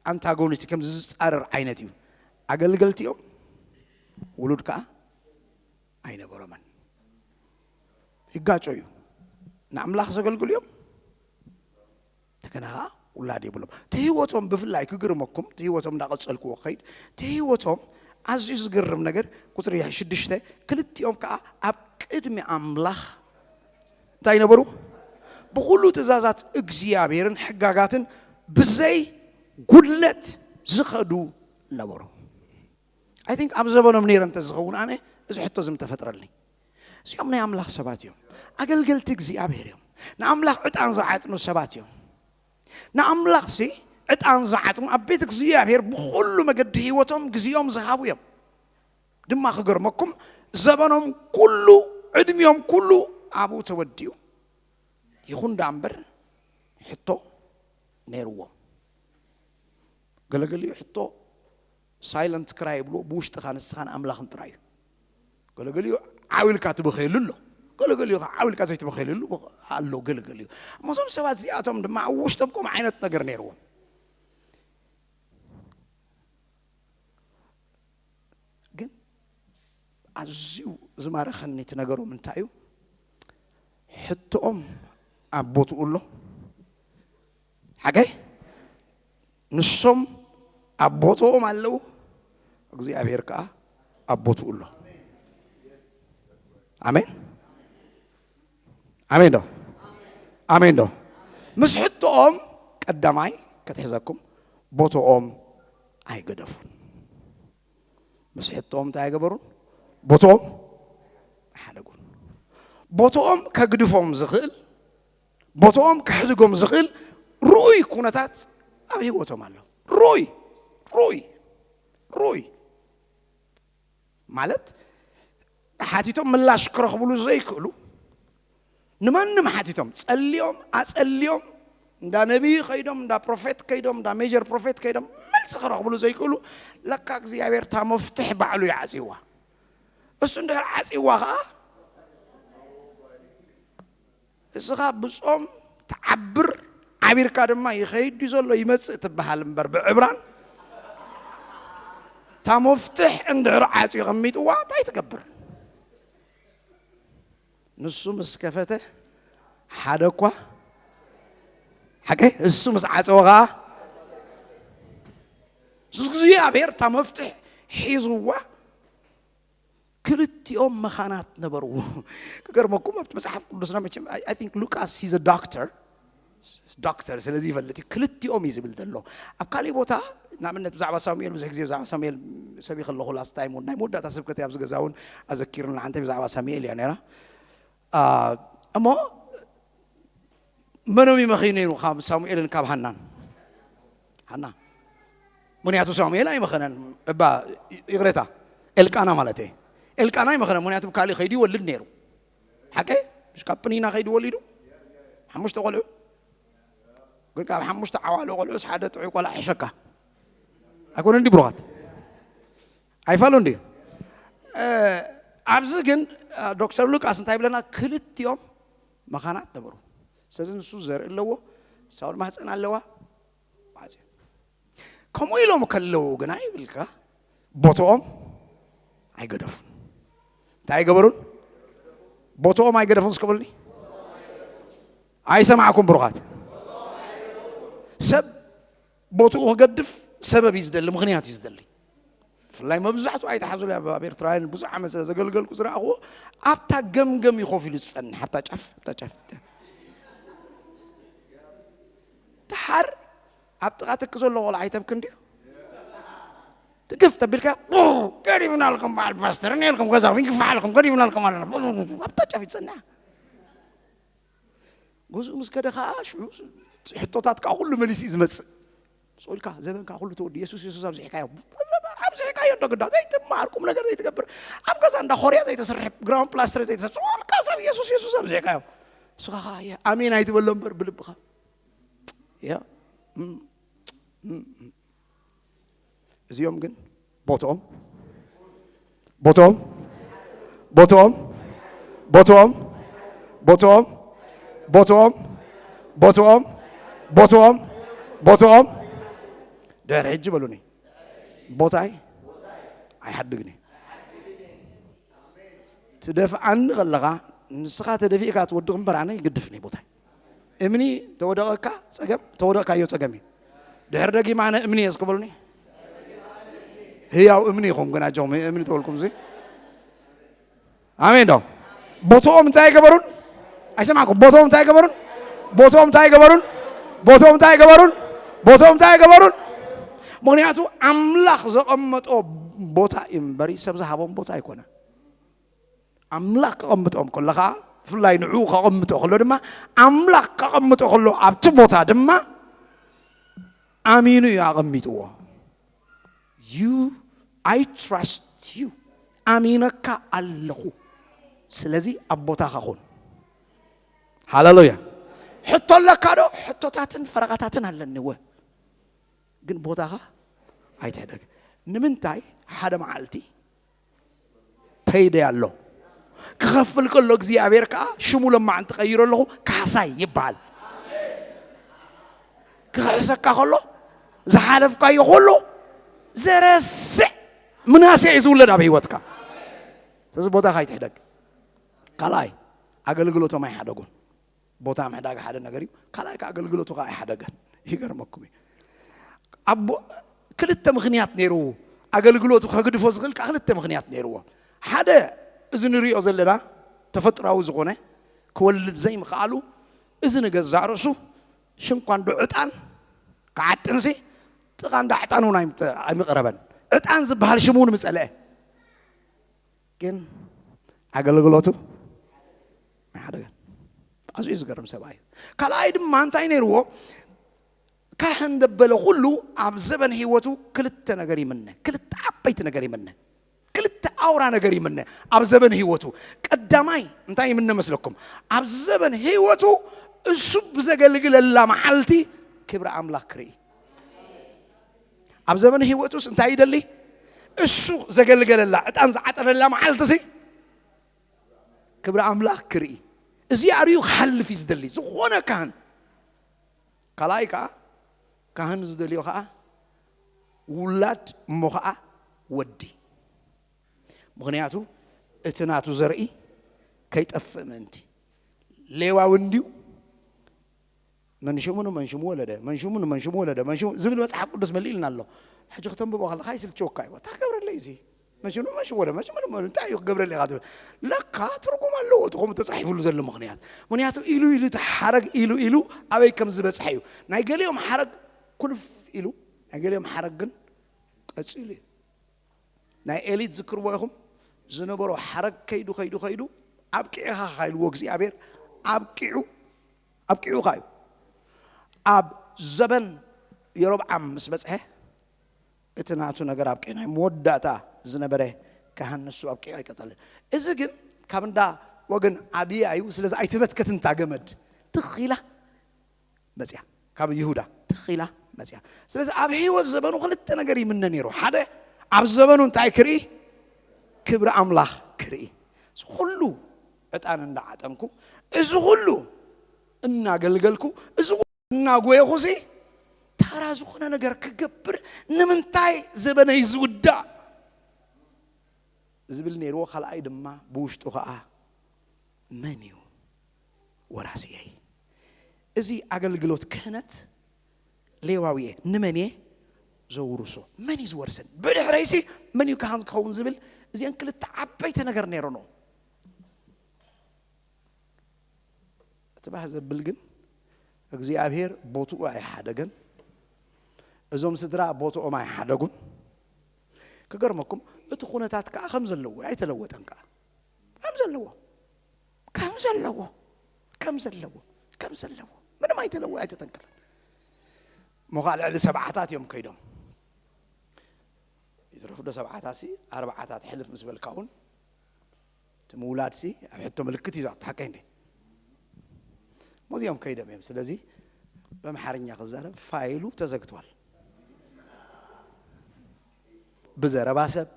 ኣንታጎኒስት፣ ከምዚ ዝፃረር ዓይነት እዩ። ኣገልገልቲ እዮም፣ ውሉድ ከዓ ኣይነበሮምን። ይጋጮ እዩ። ንኣምላኽ ዘገልግሉ እዮም፣ እንደገና ውላድ የብሎም። እቲ ህይወቶም ብፍላይ ክግርመኩም፣ እቲ ህይወቶም እንዳቐጸልክዎ ክኸይድ፣ እቲ ህይወቶም ኣዝዩ ዝግርም ነገር፣ ቁጽሪ ሽዱሽተ፣ ክልቲኦም ከኣ ኣብ ቅድሚ ኣምላኽ እንታይ ይነበሩ? ብኹሉ ትእዛዛት እግዚኣብሔርን ሕጋጋትን ብዘይ ጉድለት ዝኸዱ ነበሩ። I think ኣብ ዘበኖም ነይረ እንተ ዝኸውን ኣነ እዚ ሕቶ እዚ ምተፈጥረልኒ። እዚኦም ናይ ኣምላኽ ሰባት እዮም። ኣገልገልቲ እግዚኣብሔር እዮም። ንኣምላኽ ዕጣን ዝዓጥኑ ሰባት እዮም። ንኣምላኽሲ ዕጣን ዝዓጥኑ ኣብ ቤት እግዚኣብሔር ብኹሉ መገዲ ህይወቶም ግዜኦም ዝሃቡ እዮም። ድማ ክገርመኩም ዘበኖም ኩሉ ዕድሚኦም ኩሉ ኣብኡ ተወዲኡ። ይኹን ደኣ እምበር ሕቶ ነይርዎም። ገለገሊኡ ሕቶ ሳይለንት ክራይ ይብልዎ፣ ብውሽጥኻ ንስኻን ኣምላኽን ጥራይ እዩ። ገለገሊኡ ዓው ኢልካ ትበኸየሉ ኣሎ፣ ገለገሊኡ ከዓ ዓው ኢልካ ዘይትበኸየሉ ኣሎ። ገለገሊኡ እሞ እዞም ሰባት እዚኣቶም ድማ ኣብ ውሽጦም ከምኡ ዓይነት ነገር ነይርዎም። ግን ኣዝዩ ዝማረኸኒ እቲ ነገሮም እንታይ እዩ? ሕቶኦም ኣብ ቦትኡ ኣሎ። ሓቀይ ንሶም ኣብ ቦትኦም ኣለዉ፣ እግዚኣብሔር ከዓ ኣብ ቦትኡ ኣሎ። ኣሜን፣ ኣሜን ዶ? ኣሜን ዶ? ምስ ሕቶኦም ቀዳማይ ክትሕዘኩም፣ ቦትኦም ኣይገደፉን። ምስ ሕቶኦም እንታይ ኣይገበሩን? ቦትኦም ኣይሓደጉን። ቦትኦም ከግድፎም ዝኽእል፣ ቦትኦም ከሕድጎም ዝኽእል ርኡይ ኩነታት ኣብ ህይወቶም ኣሎ። ርኡይ፣ ርኡይ፣ ርኡይ ማለት ሓቲቶም ምላሽ ክረኽብሉ ዘይክእሉ፣ ንማንም ሓቲቶም ጸልዮም ኣጸልዮም እንዳ ነቢይ ከይዶም፣ እንዳ ፕሮፌት ከይዶም፣ እንዳ ሜጀር ፕሮፌት ከይዶም መልሲ ክረኽብሉ ዘይክእሉ፣ ለካ እግዚኣብሔር እታ መፍትሕ ባዕሉ ይዓጽዋ። እሱ እንድሕር ዓጽዋ ኸዓ እስኻ ብጾም ትዓብር፣ ዓቢርካ ድማ ይኸይድ ድዩ ዘሎ ይመጽእ ትበሃል እምበር ብዕብራን እታ መፍትሕ እንድሕር ዓጽዩ ከሚጥዋ እንታይ ትገብር? ንሱ ምስ ከፈተ ሓደ እኳ ሓቀ እሱ ምስ ዓጸወ ኸዓ ሱስ እግዚኣብሔር እታ መፍትሕ ሒዝዋ። ክልቲኦም መኻናት ነበርዎ። ክገርመኩም ኣብቲ መጽሓፍ ቅዱስና መቸም I think Lucas he's a doctor ዶክተር ስለዚ ይፈልጥ እዩ። ክልቲኦም እዩ ዝብል ዘሎ። ኣብ ካሊእ ቦታ ንኣብነት ብዛዕባ ሳሙኤል ብዙሕ ግዜ ብዛዕባ ሳሙኤል ሰቢ ከለኹ ላስት ታይም እውን ናይ መወዳእታ ስብከት ኣብ ዝገዛ እውን ኣዘኪርና ሓንቲ ብዛዕባ ሳሙኤል እያ ነራ። እሞ መኖም ይመኺ ነይሩ ካብ ሳሙኤልን ካብ ሃናን? ሃና ምክንያቱ ሳሙኤል ኣይመኸነን እባ ይቕሬታ ኤልቃና ማለት እየ። ኤልቃና ኣይመኸነን ምክንያቱ ካልእ ከይዱ ይወልድ ነይሩ። ሓቀ ምሽ ካብ ፕኒና ከይዱ ወሊዱ ሓሙሽተ ቆልዑ ግን ካብ ሓሙሽተ ዓዋሉ ቆልዑስ ሓደ ጥዑይ ቆልዓ ሕሸካ ኣይኮነ እንዲ ብሩኻት ኣይፋሉ እንዲ። ኣብዚ ግን ዶክተር ሉቃስ እንታይ ይብለና? ክልቲኦም መኻናት ነበሩ። ስለዚ ንሱ ዘርኢ ኣለዎ፣ ሳውን ማህፀን ኣለዋ። ከምኡ ኢሎም ከለዉ ግና ይብልካ ቦትኦም ኣይገደፉን። እንታይ ኣይገበሩን? ቦትኦም ኣይገደፉን እስከ በሉኒ። ኣይሰማዕኩም ብሩኻት። ሰብ ቦትኡ ክገድፍ ሰበብ እዩ ዝደሊ፣ ምኽንያት እዩ ዝደሊ። ብፍላይ መብዛሕትኡ ኣይትሓዙለይ ኣብ ኤርትራውያን ብዙሕ ዓመት ስለ ዘገልገልኩ ዝረኣኽዎ ኣብታ ገምገም እዩ ኮፍ ኢሉ ዝጸንሕ ኣብታ ጫፍ ኣብታ ጫፍ ደሓር ኣብ ጥቓ ትኪ ዘሎ ቆልዓ ኣይተብክን ድዩ? ትግፍ ተቢልካ ገዲፍናልኩም በዓል ፓስተር እኒአልኩም ገዛኹም ይግፋሓልኩም ገዲፍናልኩም ኣለና ኣብታ ጫፍ ይጸንሕ። ገዝኡ ምስ ከደ ከዓ ሽዑ ሕቶታት ከዓ ኩሉ መሊሱ እዩ ዝመፅእ። ስቁልካ ዘበንካ ኩሉ ተወዲ የሱስ የሱስ ኣብዚሕካዮ ኣብዚሕካዮ እንዶ ግዳ ዘይትማሃር ቁም ነገር ዘይትገብር ኣብ ገዛ እንዳ ኮርያ ዘይተስርሕ ግራውንድ ፕላስተር ዘይተስርሕ ስቁልካ ሰብ የሱስ የሱስ ኣብዚሕካዮ። ንስኻ ከዓ ኣሜን ኣይትበሎ እምበር ብልብኻ ያ እዚኦም ግን ቦትኦም ቦትኦም ቦትኦም ቦትኦም ቦትኦም ቦትኦም ቦትኦም ቦትኦም ቦትኦም ድሕሪ ሕጂ በሉኒ፣ ቦታይ ኣይሓድግን እዩ። ትደፍኣኒ ከለኻ ንስኻ ተደፊእካ ትወድቕ እምበር ኣነ ይግድፍኒ ቦታይ። እምኒ ተወደቐካ ጸገም፣ ተወደቕካዮ ጸገም እዩ። ድሕሪ ደጊም ኣነ እምኒ እየ እስኪ በሉኒ። ህያው እምኒ ይኹም ግን ኣጆኹም እምኒ ተበልኩም ዙ ኣሜን ዶ? ቦትኦም እንታይ ገበሩን? ኣይሰማዕኩም። ቦትኦም እንታይ ገበሩን? ቦትኦም እንታይ ገበሩን? ቦትኦም እንታይ ገበሩን? ቦትኦም እንታይ ገበሩን? ምኽንያቱ ኣምላኽ ዘቐመጦ ቦታ እዩ እምበሪ ሰብ ዝሃቦም ቦታ ኣይኮነ። ኣምላኽ ከቐምጦም ከሎ ከዓ ብፍላይ ንዕኡ ከቐምጦ ከሎ ድማ ኣምላኽ ከቐምጦ ከሎ ኣብቲ ቦታ ድማ ኣሚኑ እዩ ኣቐሚጥዎ። You, I trust you. ኣሚነካ ኣለኹ። ስለዚ ኣብ ቦታኻ ኹን። ሃሌሉያ። ሕቶ ኣለካ ዶ? ሕቶታትን ፈረቓታትን ኣለኒ እወ። ግን ቦታኻ ኣይትሕደግ። ንምንታይ ሓደ መዓልቲ ፔይደይ ኣሎ። ክኸፍል ከሎ እግዚኣብሔር ከዓ ሽሙ ለማዓንቲ ቀይሮ ኣለኹ ካሕሳይ ይበሃል። ክኽሕሰካ ከሎ ዝሓለፍካዮ ኩሉ ዘረስዕ ምናሴ እዩ ዝውለድ ኣብ ህይወትካ። ስለዚ ቦታኻ ኣይትሕደግ። ካልኣይ ኣገልግሎቶም ኣይሓደጉን። ቦታ ምሕዳግ ሓደ ነገር እዩ። ካልኣይ ከዓ ኣገልግሎቱ ከዓ ኣይሓደገን። ይገርመኩም እዩ። ኣቦ ክልተ ምኽንያት ነይርዎ። ኣገልግሎቱ ከግድፎ ዝኽእል ከዓ ክልተ ምኽንያት ነይርዎ። ሓደ እዚ ንሪኦ ዘለና ተፈጥራዊ ዝኾነ ክወልድ ዘይምኽኣሉ እዚ ንገዛእ ርእሱ ሽንኳንዶ ዕጣን ክዓጥንሲ ጥቓ እንዳ ዕጣን እውን ኣይምጠ- ኣይምቐረበን። ዕጣን ዝበሃል ሽሙ እውን ምጸልአ። ግን ኣገልግሎቱ ኣይሓደገን። ኣዝዩ ዝገርም ሰብኣይ እዩ። ካልኣይ ድማ እንታይ ነይርዎ? ካህን ዘበለ ኩሉ ኣብ ዘበን ህይወቱ ክልተ ነገር ይምነ፣ ክልተ ዓበይቲ ነገር ይምነ፣ ክልተ ኣውራ ነገር ይምነ ኣብ ዘበን ህይወቱ። ቀዳማይ እንታይ ይምነ መስለኩም? ኣብ ዘበን ህይወቱ እሱ ብዘገልግለላ መዓልቲ ክብሪ ኣምላኽ ክርኢ። ኣብ ዘበን ህይወቱስ እንታይ ይደሊ? እሱ ዘገልገለላ ዕጣን ዝዓጠረላ መዓልቲ ሲ ክብሪ ኣምላኽ ክርኢ። እዚ ኣርዩ ክሓልፍ እዩ ዝደሊ ዝኾነ ካህን። ካልኣይ ከዓ ካህን ዝደልዮ ከዓ ውላድ እሞ ከዓ ወዲ። ምኽንያቱ እቲ ናቱ ዘርኢ ከይጠፍእ ምእንቲ። ሌዋዊ እንድዩ መንሽሙ ንመንሽሙ ወለደ መንሽሙ ንመንሽሙ ወለደ መንሽሙ ዝብል መፅሓፍ ቅዱስ መሊእልና ኣሎ። ሕጂ ክተንብቦ ከለካ ይስልችወካ እዩ። እንታይ ክገብረለይ እዚ? መንሽሙ ንመንሽሙ ወለደ መንሽሙ ንመንሽሙ እንታይ እዩ ክገብረለይ ኢኻ ትብል። ለካ ትርጉም ኣለዎ እቲ ከምኡ ተፃሒፉሉ ዘሎ ምኽንያት። ምኽንያቱ ኢሉ ኢሉ እቲ ሓረግ ኢሉ ኢሉ ኣበይ ከም ዝበፅሐ እዩ። ናይ ገሊኦም ሓረግ ኩልፍ ኢሉ ናይ ገሊኦም ሓረግ ግን ቀፂሉ እዩ። ናይ ኤሊ ትዝክርዎ ኢኹም። ዝነበሮ ሓረግ ከይዱ ከይዱ ከይዱ ኣብቂዕኻ ኢልዎ እግዚኣብሔር ኣብቂዑ ኣብቂዑኻ እዩ። ኣብ ዘበን የሮብዓም ምስ በፅሐ እቲ ናቱ ነገር ኣብቂዑ ናይ መወዳእታ ዝነበረ ካህን ንሱ ኣብቂዑ ኣይቀፀልን። እዚ ግን ካብ እንዳ ወገን ኣብያ እዩ። ስለዚ ኣይተበትከትን እታ ገመድ ትኺላ መፅያ ካብ ይሁዳ ትኺላ መፅያ። ስለዚ ኣብ ህይወት ዘበኑ ክልተ ነገር ይምነ ነይሩ። ሓደ ኣብ ዘበኑ እንታይ ክርኢ? ክብሪ ኣምላኽ ክርኢ። እዚ ኩሉ ዕጣን እንዳዓጠንኩ እዚ ኩሉ እናገልገልኩ እዚ እናጎየኹ ሲ ተራ ዝኾነ ነገር ክገብር ንምንታይ ዘበነይ ዝውዳእ ዝብል ነይርዎ። ካልኣይ ድማ ብውሽጡ ከዓ መን እዩ ወራስየይ? እዚ ኣገልግሎት ክህነት ሌዋዊ እየ። ንመን እየ ዘውርሶ? መን እዩ ዝወርሰን? ብድሕረይሲ መን እዩ ካህን ክኸውን ዝብል እዚአን ክልተ ዓበይቲ ነገር ነይረኖ። እቲ ባህ ዘብል ግን እግዚኣብሔር ቦትኡ ኣይሓደገን። እዞም ስድራ ቦትኦም ኣይሓደጉን። ክገርመኩም እቲ ኩነታት ከዓ ከም ዘለዎ ኣይተለወጠን ከዓ ከም ዘለዎ ከም ዘለዎ ከም ዘለዎ ከም ዘለዎ ምንም ኣይተለወ ኣይተተንከፈን። ሞኻ ልዕሊ ሰብዓታት እዮም ከይዶም ይትረፉ ዶ ሰብዓታት ሲ ኣርብዓታት ሕልፍ ምስ በልካ እውን እቲ ምውላድ ሲ ኣብ ሕቶ ምልክት እዩ ዝኣቱ ሓቀይ እንዴ? ሞዚኦም ከይዶም እዮም። ስለዚ በምሓርኛ ክዛረብ ፋይሉ ተዘግቷል። ብዘረባ ሰብ፣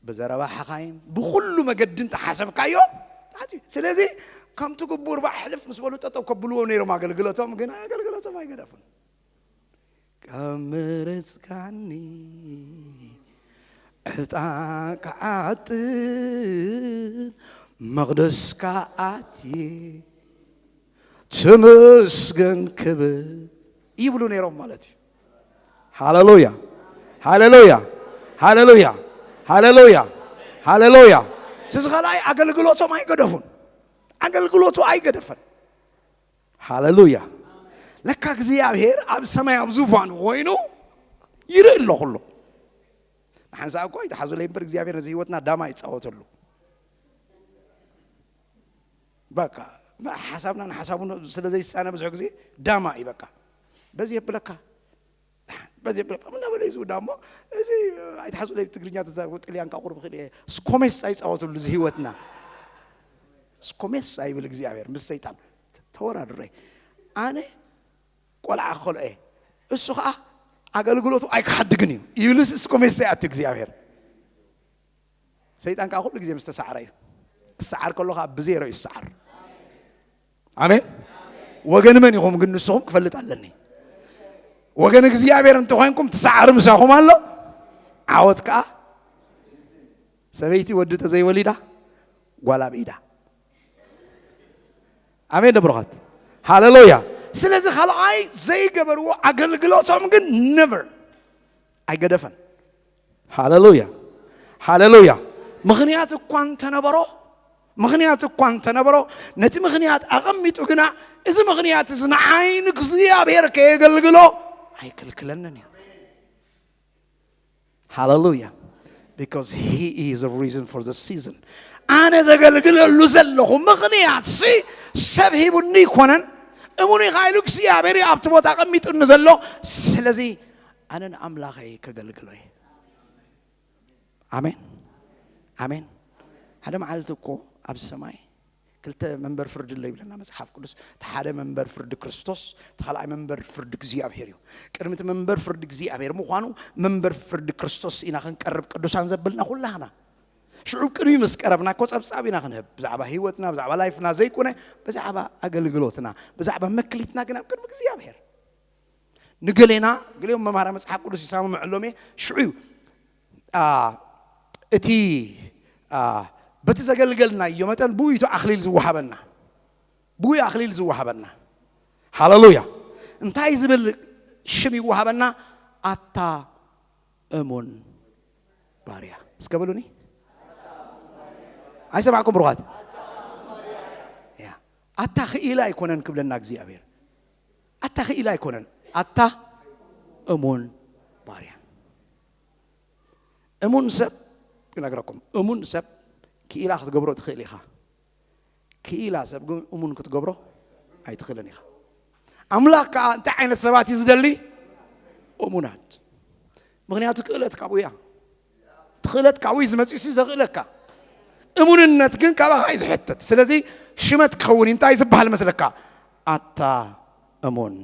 ብዘረባ ሓኻይም፣ ብኹሉ መገዲ እንተሓሰብካዮ፣ ታሕቲ። ስለዚ ከምቲ ግቡር ባዕሕልፍ ምስ በሉ ጠጠው ከብልዎ ነይሮም ኣገልግሎቶም፣ ግን ኣገልግሎቶም ኣይገደፉን። ካብ መረጽካኒ ዕጣ ክዓጥን መቕደስካ ኣትየ ተመስገን ክብል ይብሉ ነይሮም ማለት እዩ። ሃሌሉያ፣ ሃሌሉያ፣ ሃሌሉያ፣ ሃሌሉያ፣ ሃሌሉያ። እዚ ካልኣይ ኣገልግሎቶም ኣይገደፉን። ኣገልግሎቱ ኣይገደፈን። ሃሌሉያ። ለካ እግዚኣብሔር ኣብ ሰማይ ኣብ ዙፋኑ ኮይኑ ይርኢ ኣሎ ኩሉ። ንሓንሳእ እኮ ኣይትሓዙለይ እምበር እግዚኣብሔር ነዚ ህይወትና ዳማ ይጻወተሉ። በቃ ሓሳብና ንሓሳቡ ስለ ዘይሳነ ብዙሕ ግዜ ዳማ እዩ። በቃ በዚ የብለካ፣ በዚ የብለካ እናበለ እዩ ዝውዳ እሞ፣ እዚ ኣይትሓዙለይ፣ ትግርኛ ተዛርቦ ጥልያን ካቑርብ ክእል እየ። ስኮሜስ ኣይጻወትሉ እዚ ህይወትና። ስኮሜስ ኣይብል እግዚኣብሔር ምስ ሰይጣን ተወዳድረይ። ኣነ ቆልዓ ክኸልኦ እየ፣ እሱ ኸዓ ኣገልግሎቱ ኣይክሓድግን እዩ ይብልስ ስኮሜስ ኣይኣቱ እግዚኣብሔር። ሰይጣን ከዓ ኩሉ ግዜ ምስ ተሳዕረ እዩ። ክሰዓር ከሎ ከዓ ብዜሮ እዩ ዝሰዓር። ኣሜን። ወገን መን ኢኹም ግን ንስኹም ክፈልጥ ኣለኒ። ወገን እግዚኣብሔር እንተኾይንኩም ትሰዓር ምሳኹም ኣሎ። ዓወት ከዓ ሰበይቲ ወዲ ተዘይወሊዳ ጓል ኣብ ኢዳ። ኣሜን ዶ ብሩኻት? ሃሌሉያ። ስለዚ ካልኣይ ዘይገበርዎ ኣገልግሎቶም ግን ነቨር ኣይገደፈን። ሃሌሉያ፣ ሃሌሉያ። ምኽንያት እኳ እንተነበሮ፣ ምኽንያት እኳ እንተነበሮ፣ ነቲ ምኽንያት ኣቐሚጡ ግና፣ እዚ ምኽንያት እዚ ንዓይ ንእግዚኣብሔር ከየገልግሎ ኣይክልክለንን እዩ። ሃሌሉያ። Because he is the reason for the season. ኣነ ዘገልግለሉ ዘለኹ ምኽንያት ሲ ሰብ ሂቡኒ ይኮነን፣ እሙን ኢኻ ኢሉ እግዚኣብሔር ኣብቲ ቦታ ኣቐሚጡኒ ዘሎ። ስለዚ ኣነ ንኣምላኸይ ከገልግሎ እየ። ኣሜን፣ ኣሜን። ሓደ መዓልቲ እኮ ኣብ ሰማይ ክልተ መንበር ፍርዲ ኣሎ ይብለና መጽሓፍ ቅዱስ። እቲ ሓደ መንበር ፍርዲ ክርስቶስ፣ እቲ ካልኣይ መንበር ፍርዲ እግዚኣብሔር እዩ። ቅድሚ እቲ መንበር ፍርዲ እግዚኣብሔር ምዃኑ መንበር ፍርዲ ክርስቶስ ኢና ክንቀርብ ቅዱሳን ዘብልና ኩላህና። ሽዑ ቅድሚ ምስ ቀረብና እኮ ጸብጻብ ኢና ክንህብ፣ ብዛዕባ ህይወትና፣ ብዛዕባ ላይፍና ዘይኮነ፣ ብዛዕባ ኣገልግሎትና፣ ብዛዕባ መክሊትና ግን ኣብ ቅድሚ እግዚኣብሔር። ንገሌና ገሌኦም መምሃራ መጽሓፍ ቅዱስ ይሰማምዐሎም እየ። ሽዑ እዩ፣ አ፣ እቲ፣ አ፣ በቲ ዘገልገልናዮ መጠን ብኡ እዩ ኣኽሊል ዝወሃበና፣ ብኡ እዩ ኣኽሊል ዝወሃበና። ሃሌሉያ። እንታይ ዝብል ሽም ይወሃበና? ኣታ እሙን ባርያ። እስከ በሉኒ። ኣይሰማዕኩም ብሩኻት? ያ። ኣታ ክኢላ ኣይኮነን ክብለና እግዚኣብሔር። ኣታ ክኢላ ኣይኮነን። ኣታ እሙን ባርያ። እሙን ሰብ ክነግረኩም፣ እሙን ሰብ ክኢላ ክትገብሮ ትኽእል ኢኻ። ክኢላ ሰብ ግን እሙን ክትገብሮ ኣይትኽእልን ኢኻ። ኣምላኽ ከዓ እንታይ ዓይነት ሰባት እዩ ዝደሊ? እሙናት። ምኽንያቱ ክእለት ካብኡ እያ። እቲ ክእለት ካብኡ እዩ ዝመፅእ፣ እሱ ዘኽእለካ። እሙንነት ግን ካባኻ እዩ ዝሕተት። ስለዚ ሽመት ክኸውን እዩ። እንታይ ዝበሃል መስለካ? ኣታ እሙን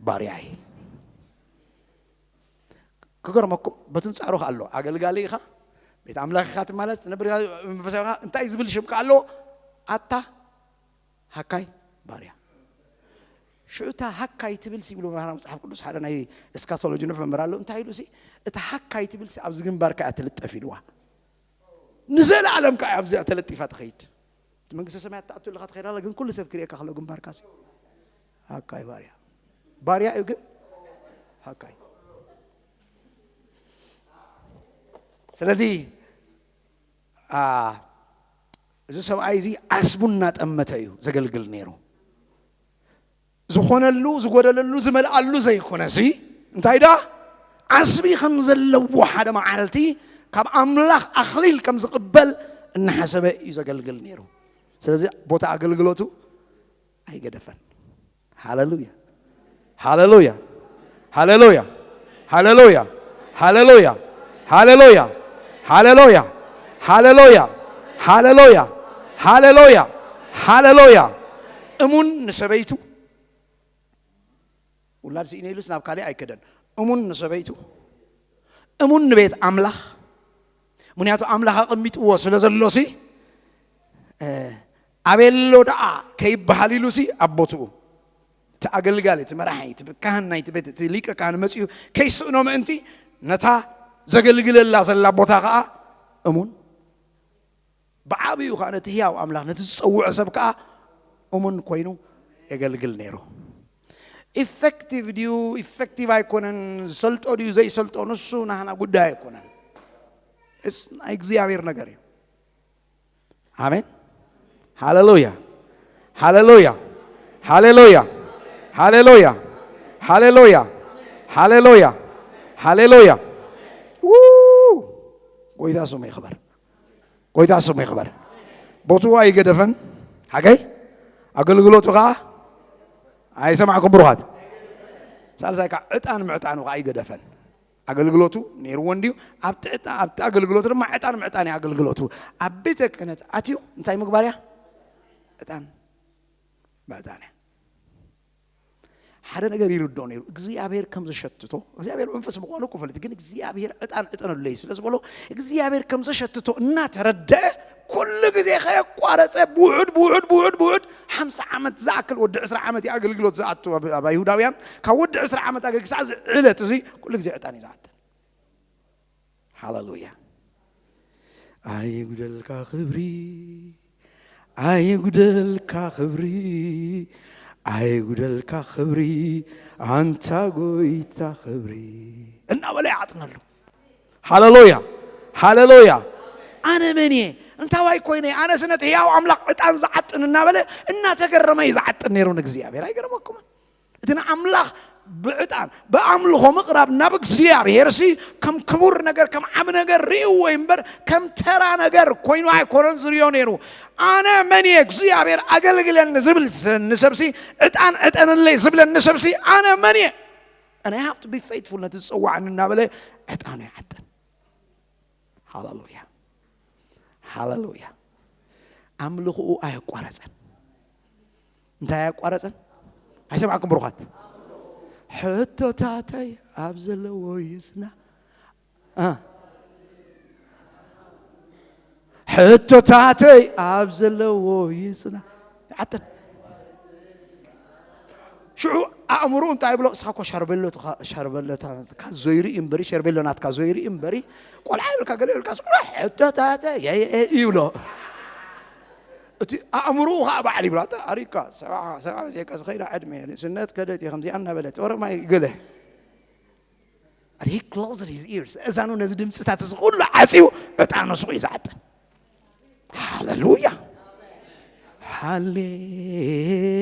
ባርያይ። ክገርመኩም፣ በትንጻሩ ከ ኣሎ። ኣገልጋሊ ኢኻ፣ ቤት ኣምላኽ ኢኻ፣ እቲ ማለት ትነብር ኢኻ፣ መንፈሳዊ ኢኻ፣ እንታይ ዝብል ሽም ከ ኣሎ? ኣታ ሃካይ ባርያ። ሽዑ እታ ሃካይ ትብል ሲ ይብሉ መምህራን መጽሓፍ ቅዱስ፣ ሓደ ናይ እስካቶሎጂ ንፍ መምህር ኣሎ። እንታይ ኢሉ ሲ? እታ ሃካይ ትብል ሲ ኣብዚ ግንባርካ እያ ትልጠፍ ኢልዋ። ንዘለኣለም ከኣ ኣብዚኣ ተለጢፋ ትኸይድ። መንግስተ ሰማያት ትኣቱ ኣለኻ ትኸይድ ኣላ፣ ግን ኩሉ ሰብ ክርእየካ ከሎ ግንባርካ ሲ ሃካይ ባርያ። ባርያ እዩ ግን ሃካይ። ስለዚ፣ አ፣ እዚ ሰብኣይ እዚ ዓስቡ እናጠመተ እዩ ዘገልግል ነይሩ። ዝኾነሉ፣ ዝጎደለሉ፣ ዝመልኣሉ ዘይኮነ ሲ፣ እንታይ ደኣ ዓስቢ ከም ዘለዎ፣ ሓደ መዓልቲ ካብ ኣምላኽ ኣኽሊል ከም ዝቕበል እናሓሰበ እዩ ዘገልግል ነይሩ። ስለዚ ቦታ ኣገልግሎቱ ኣይገደፈን። ሃሌሉያ፣ ሃሌሉያ፣ ሃሌሉያ፣ ሃሌሉያ፣ ሃሌሉያ፣ ሃሌሉያ፣ ሃሌሉያ፣ ሃሌሉያ፣ ሃሌሉያ፣ ሃሌሉያ፣ ሃሌሉያ። እሙን ንሰበይቱ፣ ውላድ ስኢነ ኢሉስ ናብ ካልእ ኣይከደን። እሙን ንሰበይቱ፣ እሙን ንቤት ኣምላኽ፣ ምክንያቱ ኣምላኽ ኣቐሚጥዎ ስለ ዘሎሲ፣ ኣቤሎ ደኣ ከይበሃል ኢሉሲ ኣብ ቦትኡ እቲ ኣገልጋሊ፣ እቲ መራሒ፣ እቲ ካህን ናይቲ ቤት፣ እቲ ሊቀ ካህን መጺኡ ከይስእኖ ምእንቲ፣ ነታ ዘገልግለላ ዘላ ቦታ ኸኣ እሙን፣ ብዓብዩ ኸኣ ነቲ ህያው ኣምላኽ፣ ነቲ ዝጸውዖ ሰብ ከኣ እሙን ኮይኑ የገልግል ነይሩ። ኢፌክቲቭ ድዩ ኢፌክቲቭ ኣይኮነን፣ ዝሰልጦ ድዩ ዘይሰልጦ፣ ንሱ ናህና ጉዳይ ኣይኮነን። እስ ናይ እግዚኣብሔር ነገር እዩ። ኣሜን። ሃሌሉያ፣ ሃሌሉያ፣ ሃሌሉያ፣ ሃሌሉያ፣ ሃሌሉያ፣ ሃሌሉያ፣ ሃሌሉያ። ው! ጎይታ ስሙ ይኽበር። ጎይታ ስሙ ይኽበር። ቦትኡ ኣይገደፈን። ሓገይ ኣገልግሎቱ ኸዓ ኣይሰማዕኩም ብሩኻት። ሳልሳይ ከዓ ዕጣን ምዕጣኑ ከዓ ኣይገደፈን። ኣገልግሎቱ ነይርዎ እንድዩ። ኣብቲ ዕጣ-፣ ኣብቲ ኣገልግሎቱ ድማ ዕጣን ምዕጣን እዩ ኣገልግሎቱ። ኣብ ቤተ ክህነት ኣትዩ እንታይ ምግባር እያ? ዕጣን ምዕጣን እያ። ሓደ ነገር ይርድኦ ነይሩ። እግዚኣብሔር ከም ዘሸትቶ፣ እግዚኣብሔር መንፈስ ምዃኑ እኮ ፈልጥ፣ ግን እግዚኣብሔር ዕጣን ዕጠነለይ ስለ ዝበሎ፣ እግዚኣብሔር ከም ዘሸትቶ እናተረደአ፣ ኩሉ ግዜ ከየቋረጸ ብውሑድ፣ ብውሑድ፣ ብውሑድ፣ ብውሑድ፣ ሓምሳ ዓመት ዝኣክል፣ ወዲ ዕስራ ዓመት እዩ ኣገልግሎት ዝኣቱ ኣብ፣ ኣብ ኣይሁዳውያን። ካብ ወዲ ዕስራ ዓመት ኣገልግሎት ክሳዕ እዚ ዕለት እዚ ኩሉ ግዜ ዕጣን እዩ ዝኣትን። ሃሌሉያ። ኣይጉደልካ ክብሪ፣ ኣይጉደልካ ክብሪ፣ ኣይጉደልካ ክብሪ፣ ኣንታ ጎይታ ክብሪ እናበለ ይዓጥነሉ። ሃሌሉያ፣ ሃሌሉያ። ኣነ መን እየ? እንታዋይ ኮይነ? ኣነ ስነት ህያው ኣምላኽ ዕጣን ዝዓጥን እናበለ እናተገረመ እዩ ዝዓጥን ነይሩ ንእግዚኣብሔር። ኣይገርመኩምን? እቲ ንኣምላኽ ብዕጣን ብኣምልኾ ምቕራብ ናብ እግዚኣብሔር ሲ ከም ክቡር ነገር፣ ከም ዓብ ነገር ርእይዎ እምበር ከም ተራ ነገር ኮይኑ ኣይኮነን ዝርእዮ ነይሩ። ኣነ መን እየ እግዚኣብሔር ኣገልግለኒ ዝብል ስ-፣ ንሰብሲ፣ ዕጣን ዕጠነለይ ዝብለኒ ሰብሲ ኣነ መን እየ? And I have to be faithful ነቲ ዝጸዋዕኒ እናበለ ዕጣኑ ይዓጥን። ሃሌሉያ፣ ሃሌሉያ። ኣምልኽኡ ኣየቋረጸን። እንታይ ኣየቋረጸን? ኣይሰማዕኩም ብሩኻት። ሕቶታተይ ኣብ ዘለዎ ይጽና። እ። ሕቶታተይ ኣብ ዘለዎ ይጽና። ይዓጥን። ሽዑ ኣእምሮኡ እንታይ ይብሎ? እሳ እኮ ሻርቤሎ ትኻ-፣ ሻርቤሎ ናትካ ዘይርኢ እምበሪ፣ ሸርቤሎ ናትካ ዘይርኢ እምበሪ፣ ቆልዓ ይብልካ፣ ገለ ይብልካ፣ ስዑ ሕቶታተይ የ-፣ የ-፣ የ-፣ ይብሎ። እቲ ኣእምሮኡ ኸዓ ባዕሉ ይብሎ፣ ኣታ ኣሪካ፣ ሰብዓ፣ ሰብዓ ዜጋ ዝኸይዳ ዕድመ፣ ንእስነት ከደት እየ፣ ከምዚኣ እናበለት፣ ወረ ማይ ገለ። And he closed his ears። እዛኑ ነዚ ድምፅታት እዚ ኩሉ ዓፅዩ ዕጣኑ ስቑ እዩ ዝዓጥን። ሃሌሉያ፣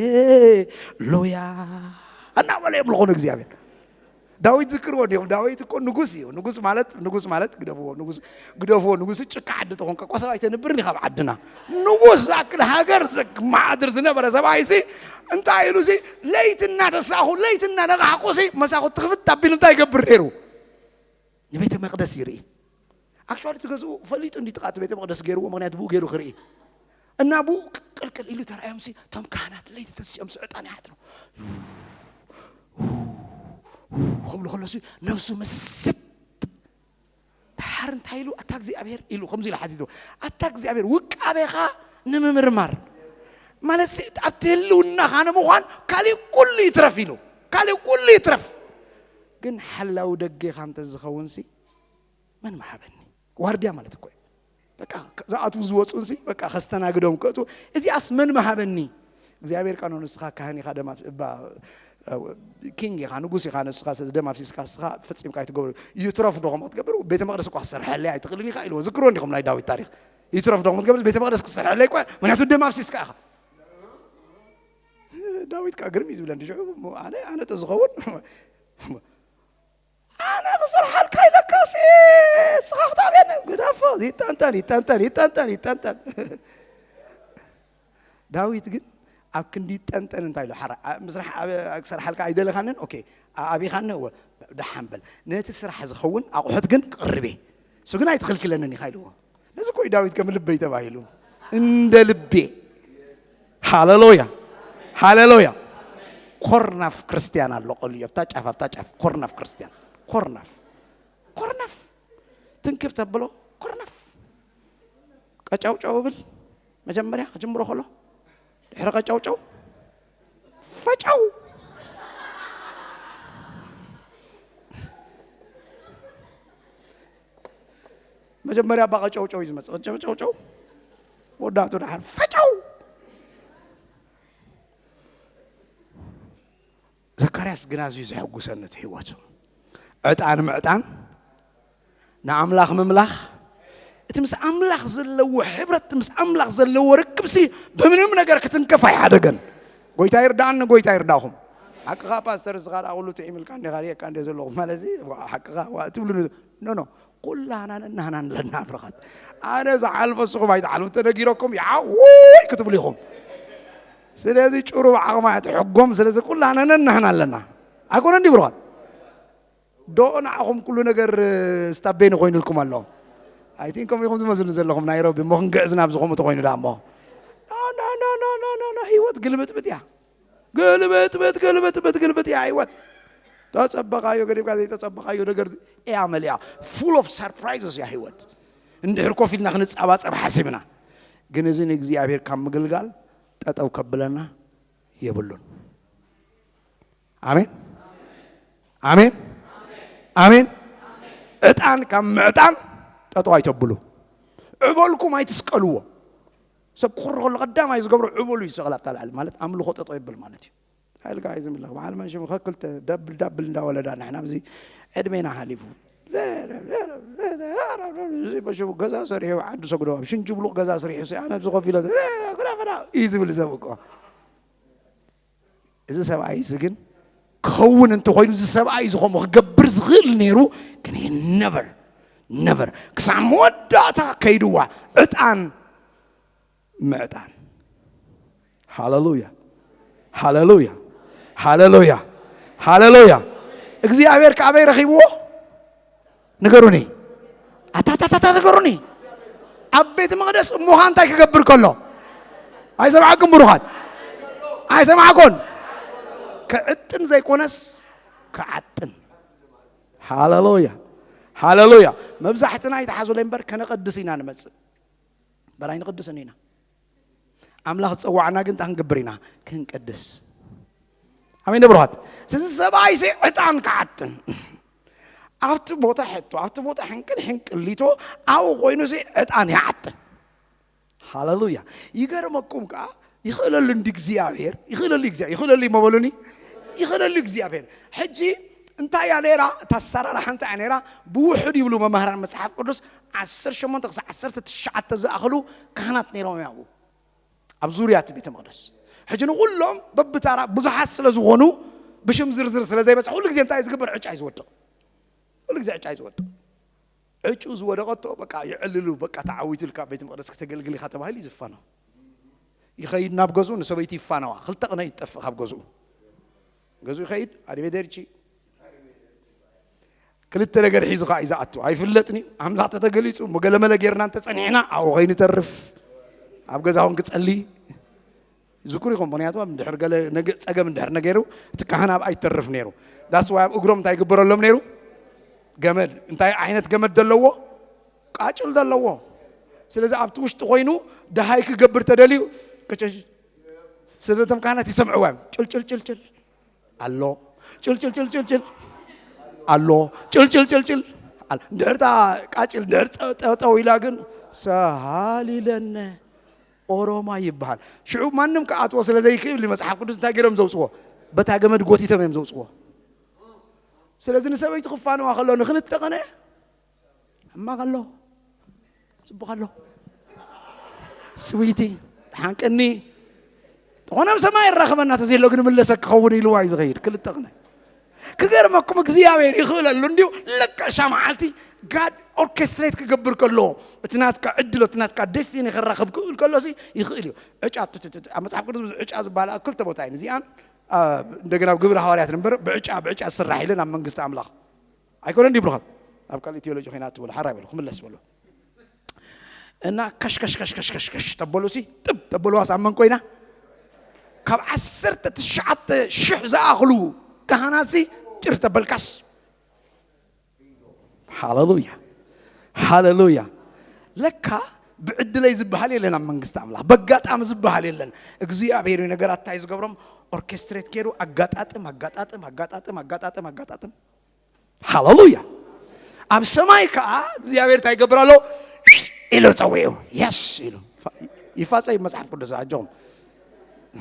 ሃሌሉያ እናበለ የምልኾ ንእግዚኣብሔር። ዳዊት ዝክርዎ እንዲኹም፣ ዳዊት እኮ ንጉስ እዩ። ንጉስ ማለት፣ ንጉስ ማለት ግደፍዎ፣ ንጉስ ግደፍዎ፣ ንጉስ ጭቃ ዓዲ ተኾንካ እኳ ሰብ ኣይተንብርን ኢኻ ኣብ ዓድና። ንጉስ ዝኣክል ሃገር ዘማሓድር ዝነበረ ሰብኣይ ሲ እንታይ ኢሉ ሲ ለይቲ እናተሳኹ፣ ለይቲ እናነቓሕኩ ሲ መሳኹ ትኽፍት ኣቢሉ እንታይ ይገብር ነይሩ? ንቤተ መቕደስ ይርኢ። ኣክቹዋሊ እቲ ገዝኡ ፈሊጡ እንዲ ጥቓ እቲ ቤተ መቕደስ ገይርዎ፣ ምኽንያቱ ብኡ ገይሩ ክርኢ። እና ብኡ ቅልቅል ኢሉ ተራእዮም ሲ እቶም ካህናት ለይቲ ተሲኦም ሲ ዕጣን ይሓጥሩ። ክብሉ ከሎ ሲ ነብሱ ምስጥ። ድሓር እንታይ ኢሉ? ኣታ እግዚኣብሔር ኢሉ ከምዚ ኢሉ ሓቲቱ። ኣታ እግዚኣብሔር ውቃቤኻ ንምምርማር ማለት ሲ ኣብቲ ህልውናኻ ንምዃን ካሊእ ኩሉ ይትረፍ ኢሉ። ካሊእ ኩሉ ይትረፍ። ግን ሓላዊ ደጌኻ እንተዝኸውን ሲ መን ምሃበኒ? ዋርድያ ማለት እኮ እዩ። በቃ ዝኣትዉ ዝወፁን ሲ በቃ ከስተናግዶም ክእቱ። እዚኣስ መን ምሃበኒ? እግዚኣብሔር ቃኖ ንስኻ ካህን ኢኻ፣ ደም ኣፍ-፣ እባ፣ እ፣ ኪንግ ኢኻ፣ ንጉስ ኢኻ፣ ንስኻ ደም ኣፍሲስካ ንስኻ ፈጺምካ ኣይትገብሩ። ይትረፍ ዶ ከምኡ ክትገብር? ቤተ መቕደስ እኳ ክሰርሐለይ ኣይትኽእልን ኢኻ ኢልዎ። ዝክርዎ እንዲኹም ናይ ዳዊት ታሪኽ። ይትረፍ ዶ ከምኡ ክትገብር? ቤተ መቕደስ ክሰርሐለይ እኳ፣ ምክንያቱ ደም ኣፍሲስካ ኢኻ። ዳዊት ከዓ ግርም እዩ ዝብለኒ። ሽዑ እሞ ኣነ፣ ኣነ ተዝኸውን ኣነ ክሰርሓልካ ኢለካሲ፣ እስኻ ክታብየኒ ግደፎ። ይጠንጠን፣ ይጠንጠን፣ ይጠንጠን፣ ይጠንጠን። ዳዊት ግን ኣብ ክንዲ ይጠንጠን እንታይ ኢሉ? ሓራ-፣ ኣ-፣ ምስራሕ ኣብ-፣ ክሰርሓልካ ኣይደለኻንን? ኦኬ፣ ኣ-፣ ኣቢኻኒ? እወ፣ ደሓን በል። ነቲ ስራሕ ዝኸውን ኣቑሑት ግን ክቕርብ እየ። እሱ ግን ኣይትኽልክለንን ኢኻ ኢልዎ። ነዚ እኮ እዩ ዳዊት ከም ልበይ ተባሂሉ። እንደ ልቤ። ሃሌሉያ፣ ሃሌሉያ። ኮርናፍ ክርስቲያን ኣሎ ቀልዮ፣ ኣብታ ጫፍ፣ ኣብታ ጫፍ፣ ኮርናፍ ክርስቲያን፣ ኮርናፍ። ኮርነፍ ትንክፍ ተብሎ ኮርነፍ ቀጫውጫው ብል መጀመርያ ክጅምሮ ከሎ ድሕሪ ቀጫውጫው ፈጫው መጀመርያ ባ ቀጫውጫው እዩ ዝመጽእ። ቀጫውጫው ወዳቱ ድሓር ፈጫው ዘካርያስ ግን ኣዝዩ ዘሐጉሰኒ እቲ ህይወቱ። ዕጣን ምዕጣን ንኣምላኽ ምምላኽ እቲ ምስ ኣምላኽ ዘለዎ ሕብረት ምስ ኣምላኽ ዘለዎ ርክብሲ ብምንም ነገር ክትንከፍ ኣይሓደገን። ጎይታ ይርዳእኒ፣ ጎይታ ይርዳእኹም። ሓቅኻ ፓስተር፣ እስኻ ደኣ ኩሉ ጥዒምልካ እንዲኻ ርእየካ እንደ ዘለኹ ማለት እዚ ሓቅኻ ዋ ትብሉ ኖ ኖ ኩላና ነናህና ኣለና ብርኻት። ኣነ ዝሓልፎ ንስኹም ኣይትሓልፉ ተነጊረኩም ይዓውይ ክትብሉ ኢኹም። ስለዚ ጭሩብ ዓቕማ ትሕጎም። ስለዚ ኩላና ነናህና ኣለና ኣይኮነ እንዲ ብርኻት ዶ ንዓኹም ኩሉ ነገር ስታቤን ኮይኑልኩም ኣሎ። ኣይ ቲንክ ከምኡ ኢኹም ዝመስሉ ዘለኹም ናይሮቢ እሞ ክንግዕዝ ናብ ዝኾሙ ተኾይኑ ዳ እሞ ኖ ኖ ኖ ኖ ኖ ኖ ኖ ህይወት ግልብጥብጥ እያ። ግልብጥብጥ ግልብጥብጥ ግልብጥ እያ ህይወት። ተጸበኻዮ ገዲፍካ ዘይተጸበኻዮ ነገር እያ መሊኣ። Full of surprises እያ ህይወት። እንድሕር ኮፍ ኢልና ክንጸባጸብ ሓሲብና ግን እዚ ንእግዚኣብሔር ካብ ምግልጋል ጠጠው ከብለና የብሉን። ኣሜን ኣሜን ኣሜን። ዕጣን ካብ ምዕጣን ጠጠው ኣይተብሉ። ዕበልኩም ኣይትስቀልዎ። ሰብ ክኹሪ ከሎ ቀዳማይ ዝገብሮ ዕበሉ ይሰቕል ኣብታ ላዕሊ ማለት ኣምልኾ ጠጠው ይብል ማለት እዩ። ሓይልካ እዩ ዝምለኽ በዓል መንሽም ከክልተ ደብል ዳብል እንዳወለዳ ንሕና ኣብዚ ዕድሜና ሓሊፉ እዚ በሽቡ ገዛ ሰሪሑ ዓዱ ሰግዶ ኣብ ሽንጅብሉቕ ገዛ ሰሪሑ ኣነ ኣብዚ ኮፍ ኢለ እዩ ዝብል ሰብ እኮ እዚ ሰብኣይ እዚ ግን ክኸውን እንተኮይኑ እዚ ሰብኣይ እዚ ከምኡ ክገብር ዝኽእል ነይሩ ግን ነቨር ነቨር ክሳብ መወዳእታ ከይድዋ ዕጣን ምዕጣን ሃሌሉያ ሃሌሉያ ሃሌሉያ ሃሌሉያ እግዚኣብሔር ከኣበይ ረኺብዎ ንገሩኒ ኣታታታታ ንገሩኒ ኣብ ቤት መቅደስ እሞኻ እንታይ ክገብር ከሎ ኣይሰማዕኩም ብሩኻት ኣይሰማዕኩን ክዕጥን ዘይኮነስ ክዓጥን ሃሌሉያ ሃሌሉያ መብዛሕትና ይተሓዙለይ እምበር ከነቐድስ ኢና ንመፅእ በራይ ንቕድስን ኢና ኣምላኽ ዝፀዋዕና ግን እንታይ ክንገብር ኢና ክንቅድስ ኣሜን ብሩኻት ስለዚ ሰብኣይሲ ዕጣን ክዓጥን ኣብቲ ቦታ ሕቶ ኣብቲ ቦታ ሕንቅል ሕንቅሊቶ ኣብኡ ኮይኑሲ ዕጣን ይዓጥን ሃሌሉያ ይገርመኩም ከዓ ይኽእለሉ እንዲ እግዚኣብሔር ይኽእለሉ እግዚኣብሔር ይኽእለሉ ይመበሉኒ ይኽእለሉ እግዚኣብሔር ሕጂ እንታይ እያ ነይራ እታ ኣሰራርሓ እንታይ እያ ነይራ ብውሕድ ይብሉ መምህራን መፅሓፍ ቅዱስ ዓሰርተ ሸሞንተ ክሳብ ዓሰርተ ትሽዓተ ዝኣኽሉ ካህናት ነይሮም እዮም ኣብ ዙርያ እቲ ቤተ መቅደስ ሕጂ ንኩሎም በብታራ ብዙሓት ስለ ዝኾኑ ብሽም ዝርዝር ስለ ዘይበፅሕ ኩሉ ግዜ እንታይ ዝግበር ዕጫ እዩ ዝወድቕ ኩሉ ግዜ ዕጫ እዩ ዝወድቕ ዕጩ ዝወደቐቶ በቃ የዕልሉ በቃ ተዓዊቱልካ ቤተ መቅደስ ክተገልግል ኢኻ ተባሂሉ እዩ ዝፋነው ይኸይድ ናብ ገዝኡ ንሰበይቲ ይፋነዋ ክልተ ቅነ ይጠፍእ ካብ ገዝኡ ገዝኡ ይኸይድ ኣሪቬደርቺ ክልተ ነገር ሒዙ ከዓ ይዝኣቱ ኣይፍለጥን እዩ ኣምላኽ ተተገሊፁ ገለመለ ጌርና እንተፀኒሕና ኣብኡ ከይንተርፍ ኣብ ገዛኹም ክፀሊ ዝኩር ኢኹም ምክንያቱ ድሕር ገለ ጸገም እንድሕር ነገሩ እቲ ካህን ኣብኣ ይተርፍ ነይሩ ዳስ ኣብ እግሮም እንታይ ይግበረሎም ነይሩ ገመድ እንታይ ዓይነት ገመድ ዘለዎ ቃጭል ዘለዎ ስለዚ ኣብቲ ውሽጢ ኮይኑ ደሃይ ክገብር ተደልዩ ቅጭሽ ስለቶም ካህናት ይሰምዕዋ እዮም ጭልጭልጭልጭል ኣሎ ጭልጭልጭልጭልጭል ኣሎ ጭልጭልጭልጭል እንድሕርታ ቃጭል እንድሕር ጠጠው ኢላ ግን ሰሃሊለነ ኦሮማ ይበሃል ሽዑ ማንም ክኣትዎ ስለ ዘይክእል መፅሓፍ ቅዱስ እንታይ ገይሮም ዘውፅዎ በታ ገመድ ጎቲቶም እዮም ዘውፅዎ ስለዚ ንሰበይቲ ክፋነዋ ከሎ ንክልተ ቀነ ሕማቕ ኣሎ ፅቡቕ ኣሎ ስዊቲ ሓንቅኒ ዝኾነ ኣብ ሰማይ ይራኸበና ተዘይሎ ግን ምለሰ ክኸውን ኢልዋ እዩ ዝኸይድ ክልተ ቅነ ክገርመኩም እግዚኣብሔር ይኽእለሉ እንዲሁ ልክዕ ሻ መዓልቲ ጋድ ኦርኬስትሬት ክገብር ከሎ እቲ ናትካ ዕድሎ እቲ ናትካ ደስቲኒ ክራኸብ ክእል ከሎ ሲ ይኽእል እዩ ዕጫ ኣብ መፅሓፍ ቅዱስ ዕጫ ዝበሃል ኣብ ክልተ ቦታ እዩ እዚኣን እንደገና ኣብ ግብሪ ሃዋርያት ንበር ብዕጫ ብዕጫ ዝስራሕ ኢለን ኣብ መንግስቲ ኣምላኽ ኣይኮነን ድዩ ብሩኻት ኣብ ካልእ ቴዎሎጂ ኮይና ትብሉ ሓራይ በሉ ክምለስ በሉ እና ከሽከሽከሽከሽከሽ ተበሉሲ ጥብ ተበሉዋስ ኣብ መን ኮይና ካብ ዓሰርተ ትሽዓተ ሽሕ ዝኣኽሉ ካህናትሲ ጭር ተበልካስ ሃሌሉያ፣ ሃሌሉያ። ለካ ብዕድለይ ዝበሃል የለን ኣብ መንግስቲ ኣምላኽ፣ በጋጣሚ ዝበሃል የለን። እግዚኣብሔር እዩ ነገራት እንታይ ዝገብሮም፣ ኦርኬስትሬት ገይሩ ኣጋጣጥም ኣጋጣጥም ኣጋጣጥም ኣጋጣጥም ኣጋጣጥም። ሃሌሉያ። ኣብ ሰማይ ከዓ እግዚኣብሔር እንታይ ይገብር ኣሎ ኢሉ ጸዊዑ፣ የስ ኢሉ። ይፋጸ እዩ መጽሓፍ ቅዱስ ኣጆም።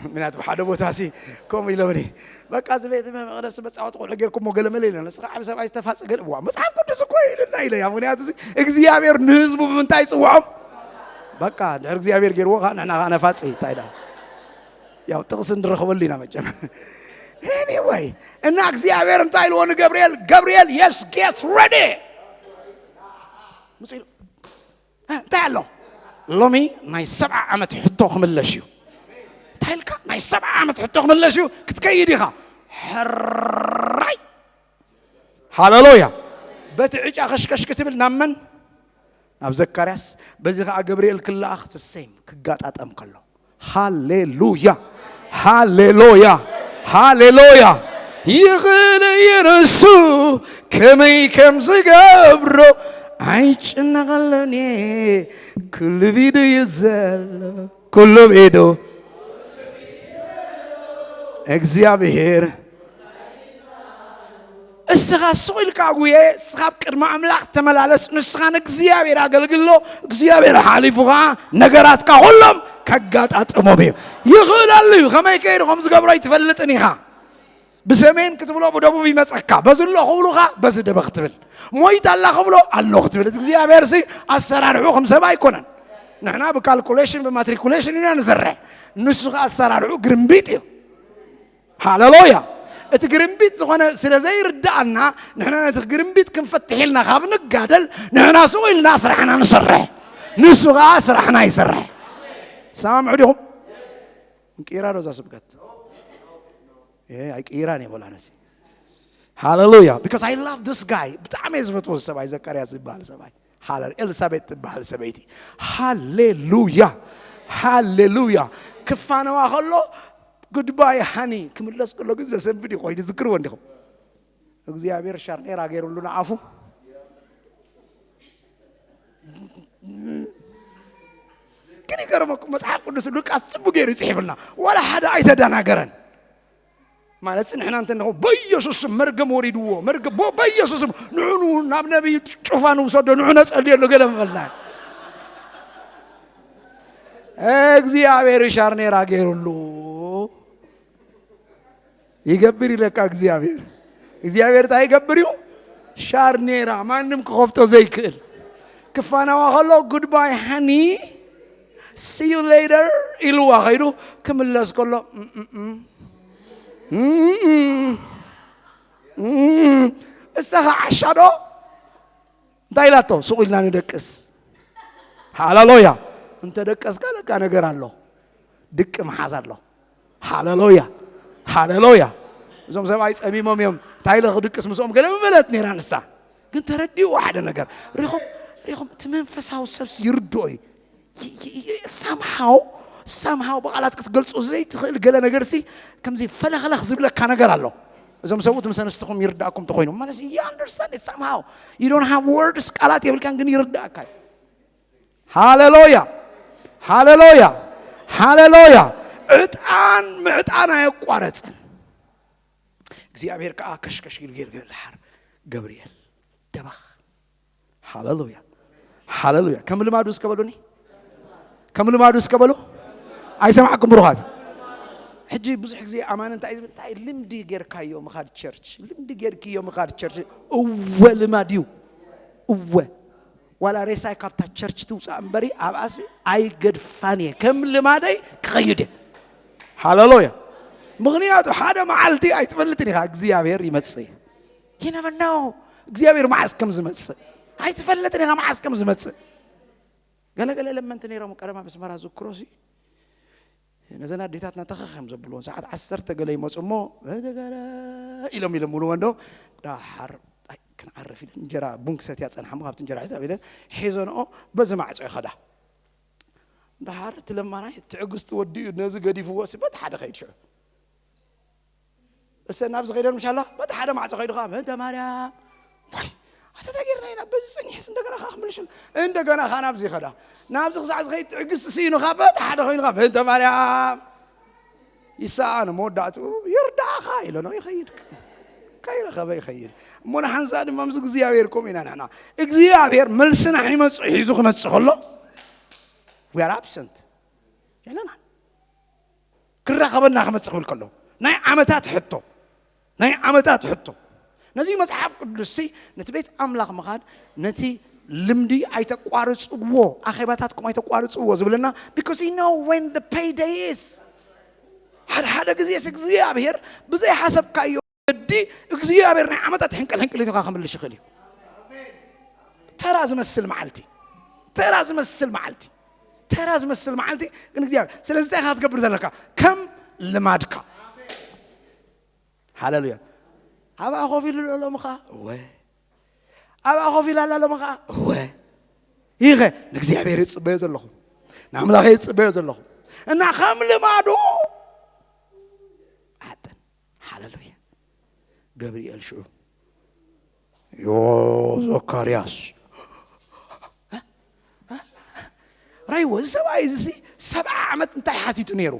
ምክንያቱ ሓደ ቦታ ሲ ከምኡ ኢሎምኒ፣ በቃ እዚ ቤት መቅደስ መጻወቲ ቆልዑ ጌርኩሞ ገለ መለ ኢለ፣ ንስኻ ዓብ ሰብኣይ ዝተፋጸ ገለ። ዋ፣ መጽሓፍ ቅዱስ እኮ ኢልና ኢለ እያ። ምክንያቱ እዚ እግዚኣብሔር ንህዝቡ ብምንታይ ይጽውዖም? በቃ ድሕሪ እግዚኣብሔር ገይርዎ ከዓ ንሕና ከዓ ነፋጽ እንታይ ኢላ? ያው ጥቕሲ እንድረኽበሉ ኢና መቸም። Anyway፣ እና እግዚኣብሔር እንታይ ኢልዎ ንገብርኤል? ገብርኤል፣ yes, get ready ምስ ኢሉ፣ "እ፣ እንታይ ኣሎ?" "ሎሚ ናይ ሰብዓ ዓመት ሕቶ ክምለሽ እዩ." "እንታይ ኢልካ?" "ናይ ሰብዓ ዓመት ሕቶ ክምለሽ እዩ፣ ክትከይድ ኢኻ." ሕራይ። ሃሌሉያ። በቲ ዕጫ ከሽከሽ ክትብል ናብ መን? ናብ ዘካርያስ። በዚ ኸዓ ገብርኤል ክለኣኽ፣ the same ክጋጣጠም ከሎ። ሃሌሉያ፣ ሃሌሉያ፣ ሃሌሉያ። ይኽእል እዩ ንሱ ከመይ ከም ዝገብሮ፣ ኣይጭነቐለኒ፣ ኩሉ ብኢዱ እዩ ዘሎ፣ ኩሉ ብኢዱ። እግዚኣብሔር እስኻ ስቕ ኢልካ ጉየ፣ እስኻ ኣብ ቅድሚ ኣምላኽ ተመላለስ፣ ንስኻ ንእግዚኣብሔር ኣገልግሎ፣ እግዚኣብሔር ሓሊፉ ኸዓ ነገራትካ ኩሎም ከጋጣጥሞም እዩ። ይኽእለሉ እዩ። ከመይ ከይዱ ከም ዝገብሮ ኣይትፈልጥን ኢኻ። ብሰሜን ክትብሎ ብደቡብ ይመጸካ። በዚ ኣሎ ክብሉኻ፣ በዚ ደበኽ ትብል። ሞይታ ኣላ ክብሎ፣ ኣሎ ክትብል። እቲ እግዚኣብሔር ሲ ኣሰራርሑ ከም ሰብ ኣይኮነን። ንሕና ብካልኩሌሽን ብማትሪኩሌሽን ኢና ንሰርሕ። ንሱ ኸዓ ኣሰራርሑ ግርምቢጥ እዩ። ሃሌሉያ። እቲ ግርምቢጥ ዝኾነ ስለ ዘይርድኣና፣ ንሕና ነቲ ግርምቢጥ ክንፈትሕ ኢልና ካብ ንጋደል፣ ንሕና ስቕ ኢልና ስራሕና ንሰርሕ፣ ንሱ ኸዓ ስራሕና ይሰርሕ። ሰማምዑ ዲኹም? እንቅይራ ዶ እዛ ስብከት? እ፣ ኣይቅይራን እየ በላ ነሲ። ሃሌሉያ። Because I love this guy። ብጣዕሚ እየ ዝፈትዎ ሰብኣይ፣ ዘካርያስ ዝበሃል ሰብኣይ። ሃሌ-፣ ኤልሳቤጥ ትበሃል ሰበይቲ። ሃሌሉያ፣ ሃሌሉያ። ክፋነዋ ከሎ፣ "ጉድባይ ሃኒ" ክምለስ ከሎ ግን ዘሰንብድ እዩ ኮይኑ፣ ዝክርዎ እንዲኹም። እግዚኣብሔር ሻርኔራ ገይሩሉ ንኣፉ። ግን ይገርመኩም፣ መጽሓፍ ቅዱስ ሉቃስ ጽቡቅ ገይሩ ይጽሒፍልና፣ ዋላ ሓደ ኣይተደናገረን። ማለት ንሕና እንተ ንኸው በኢየሱስ ስም መርገም ወሪድዎ፣ መርገም ቦ-፣ በኢየሱስ ስም ንዑ፣ ንዑ ናብ ነቢይ ጩፋ ንውሰዶ፣ ንዑ ነጸልየሉ ገለ ምበልና። እግዚኣብሔር ሻርኔራ ገይሩሉ። ይገብር ኢለካ እግዚኣብሔር። እግዚኣብሔር እንታይ ይገብር እዩ? ሻርኔራ ማንም ክኸፍቶ ዘይክእል። ክፋናዋ ከሎ፣ "ጉድባይ ሃኒ፣ see you later" ኢልዋ ኸይዱ፣ ክምለስ ከሎ፣ "እም፣ እም፣ እም፣ እም፣ እም፣ እም፣ እም፣ እሳኻ ዓሻ ዶ?" እንታይ ኢላቶ? "ሱቕ ኢልና ንደቅስ።" ሃሌሉያ። እንተ ደቀስካ ለካ ነገር ኣሎ። ድቂ መሓዝ ኣሎ። ሃሌሉያ፣ ሃሌሉያ። እዞም ሰብኣይ ጸሚሞም እዮም። እንታይ ኢለ ክድቅስ ምስኦም ገለ ምበለት ነይራ ንሳ። ግን ተረዲእዎ ሓደ ነገር። ሪኹም፣ ሪኹም፣ እቲ መንፈሳዊ ሰብሲ ይርድኦ እዩ። ይ-፣ ይ-፣ ይ-፣ ሳምሃው፣ ሳምሃው ብቓላት ክትገልጾ ዘይትኽእል ገለ ነገርሲ ከምዚ ፈለኽለኽ ዝብለካ ነገር ኣሎ። እዞም ሰብኡት ምስ ኣንስትኹም ይርዳእኩም ተኾይኑ። ማለት you understand it somehow. You don't have words፣ ቃላት የብልካን ግን ይርዳእካ እዩ። ሃሌሉያ፣ ሃሌሉያ፣ ሃሌሉያ። ዕጣን ምዕጣን ኣየቋረጽን። እግዚኣብሔር ከኣ ከሽከሽ ኢሉ ገይሩ ገለ ድሓር ገብርኤል ደበኽ። ሃሌሉያ፣ ሃሌሉያ። ከም ልማዱ እስከ በሉኒ፣ ከም ልማዱ እስከ በሉ። ኣይሰማዕኩም ብሩኻት። ሕጂ ብዙሕ ግዜ ኣማኒ እንታይ እዩ ዝብል? እንታይ ልምዲ ጌርካዮ ምኻድ ቸርች፣ ልምዲ ጌርክዮ ምኻድ ቸርች። እወ ልማድ እዩ፣ እወ። ዋላ ሬሳይ ካብታ ቸርች ትውጻእ እምበሪ ኣብኣስ ኣይገድፋን እየ፣ ከም ልማደይ ክኸይድ እየ። ሃሌሉያ። ምኽንያቱ ሓደ መዓልቲ ኣይትፈልጥን ኢኻ፣ እግዚኣብሔር ይመጽእ። You never know እግዚኣብሔር መዓስ ከም ዝመጽእ ኣይትፈልጥን ኢኻ፣ መዓስ ከም ዝመጽእ። ገለገለ ለመንቲ ነይሮም ቀደም ኣብ ኣስመራ ዝክሮሲ፣ ነዘን ኣዴታትና ተኸኸም ዘብልዎን ሰዓት ዓሰርተ ገለ ይመጹ እሞ፣ "በተገረ" ኢሎም ኢሎም ምልዎ እንዶ፣ ዳሓር፣ "ኣይ፣ ክንዓርፍ" ኢለን እንጀራ ቡን ክሰትያ ጸንሓ እሞ፣ ካብቲ እንጀራ ሒዛ ኢለን ሒዘንኦ በዚ ማዕጾ ይኸዳ። ዳሓር እቲ ለማናይ ትዕግስቲ ወዲኡ ነዚ ገዲፍዎ ሲ በቲ ሓደ ኸይድ ሽዑ። እሰ ናብዚ ኸይደን ምሻላ በቲ ሓደ ማዕጾ ኸይዱ ኸዓ፣ "ምእንተ ማርያም፣ ወይ፣ ኣታ እንታይ ጌርና ኢና በዚ ጸኒሕስ እንደገና ኸዓ ክምልሽሉ? እንደገና ኸዓ ናብዚ ኸዳ። ናብዚ ክሳዕ ዝኸይድ ትዕግስቲ ስኢኑ ኸዓ በቲ ሓደ ኾይኑ ኸዓ በእንተ ማርያም ይሰኣን። መወዳእትኡ ይርዳእኻ ኢሎ ነው ይኸይድ። ከይረኸበ ይኸይድ። እሞ ንሓንሳ ድማ ምስ እግዚኣብሔር ከምኡ ኢና ንሕና። እግዚኣብሔር መልስና ሒመጽእ ሒዙ ክመጽእ ከሎ we are absent። የለናን። ክራኸበና ክመጽእ ክብል ከሎ ናይ ዓመታት ሕቶ ናይ ዓመታት ሕቶ። ነዚ መጽሓፍ ቅዱስሲ ነቲ ቤት ኣምላኽ ምኻድ ነቲ ልምዲ ኣይተቋርጽዎ፣ ኣኼባታትኩም ኣይተቋርጽዎ ዝብለና። Because you know when the payday is። ሓደ ሓደ ግዜስ እግዚኣብሔር ብዘይሓሰብካዮ ወዲ እግዚኣብሔር ናይ ዓመታት ሕንቅል ሕንቅል ኢልካ ከምልሽ ይኽእል እዩ። ተራ ዝመስል መዓልቲ ተራ ዝመስል መዓልቲ ተራ ዝመስል መዓልቲ ግን እግዚኣብሔር። ስለዚ እንታይ ኢኻ ክትገብር ዘለካ? ከም ልማድካ። ሃሌሉያ። ኣብኣ ኮፍ ኢሉ ኣሎ ሎምኻ ወ ኣብኣ ኮፍ ኢላ ኣላ ሎምኻ ወ ይኸ ንእግዚኣብሔር ይጽበዮ ዘለኹ ንኣምላኸ ይጽበዮ ዘለኹ እና ከም ልማዱ ኣጥን። ሃሌሉያ። ገብርኤል ሽዑ ዮ ዘካርያስ ራይዎ እዚ ሰብኣይ እዚ ሰብዓ ዓመት እንታይ ሓቲቱ ነይሩ?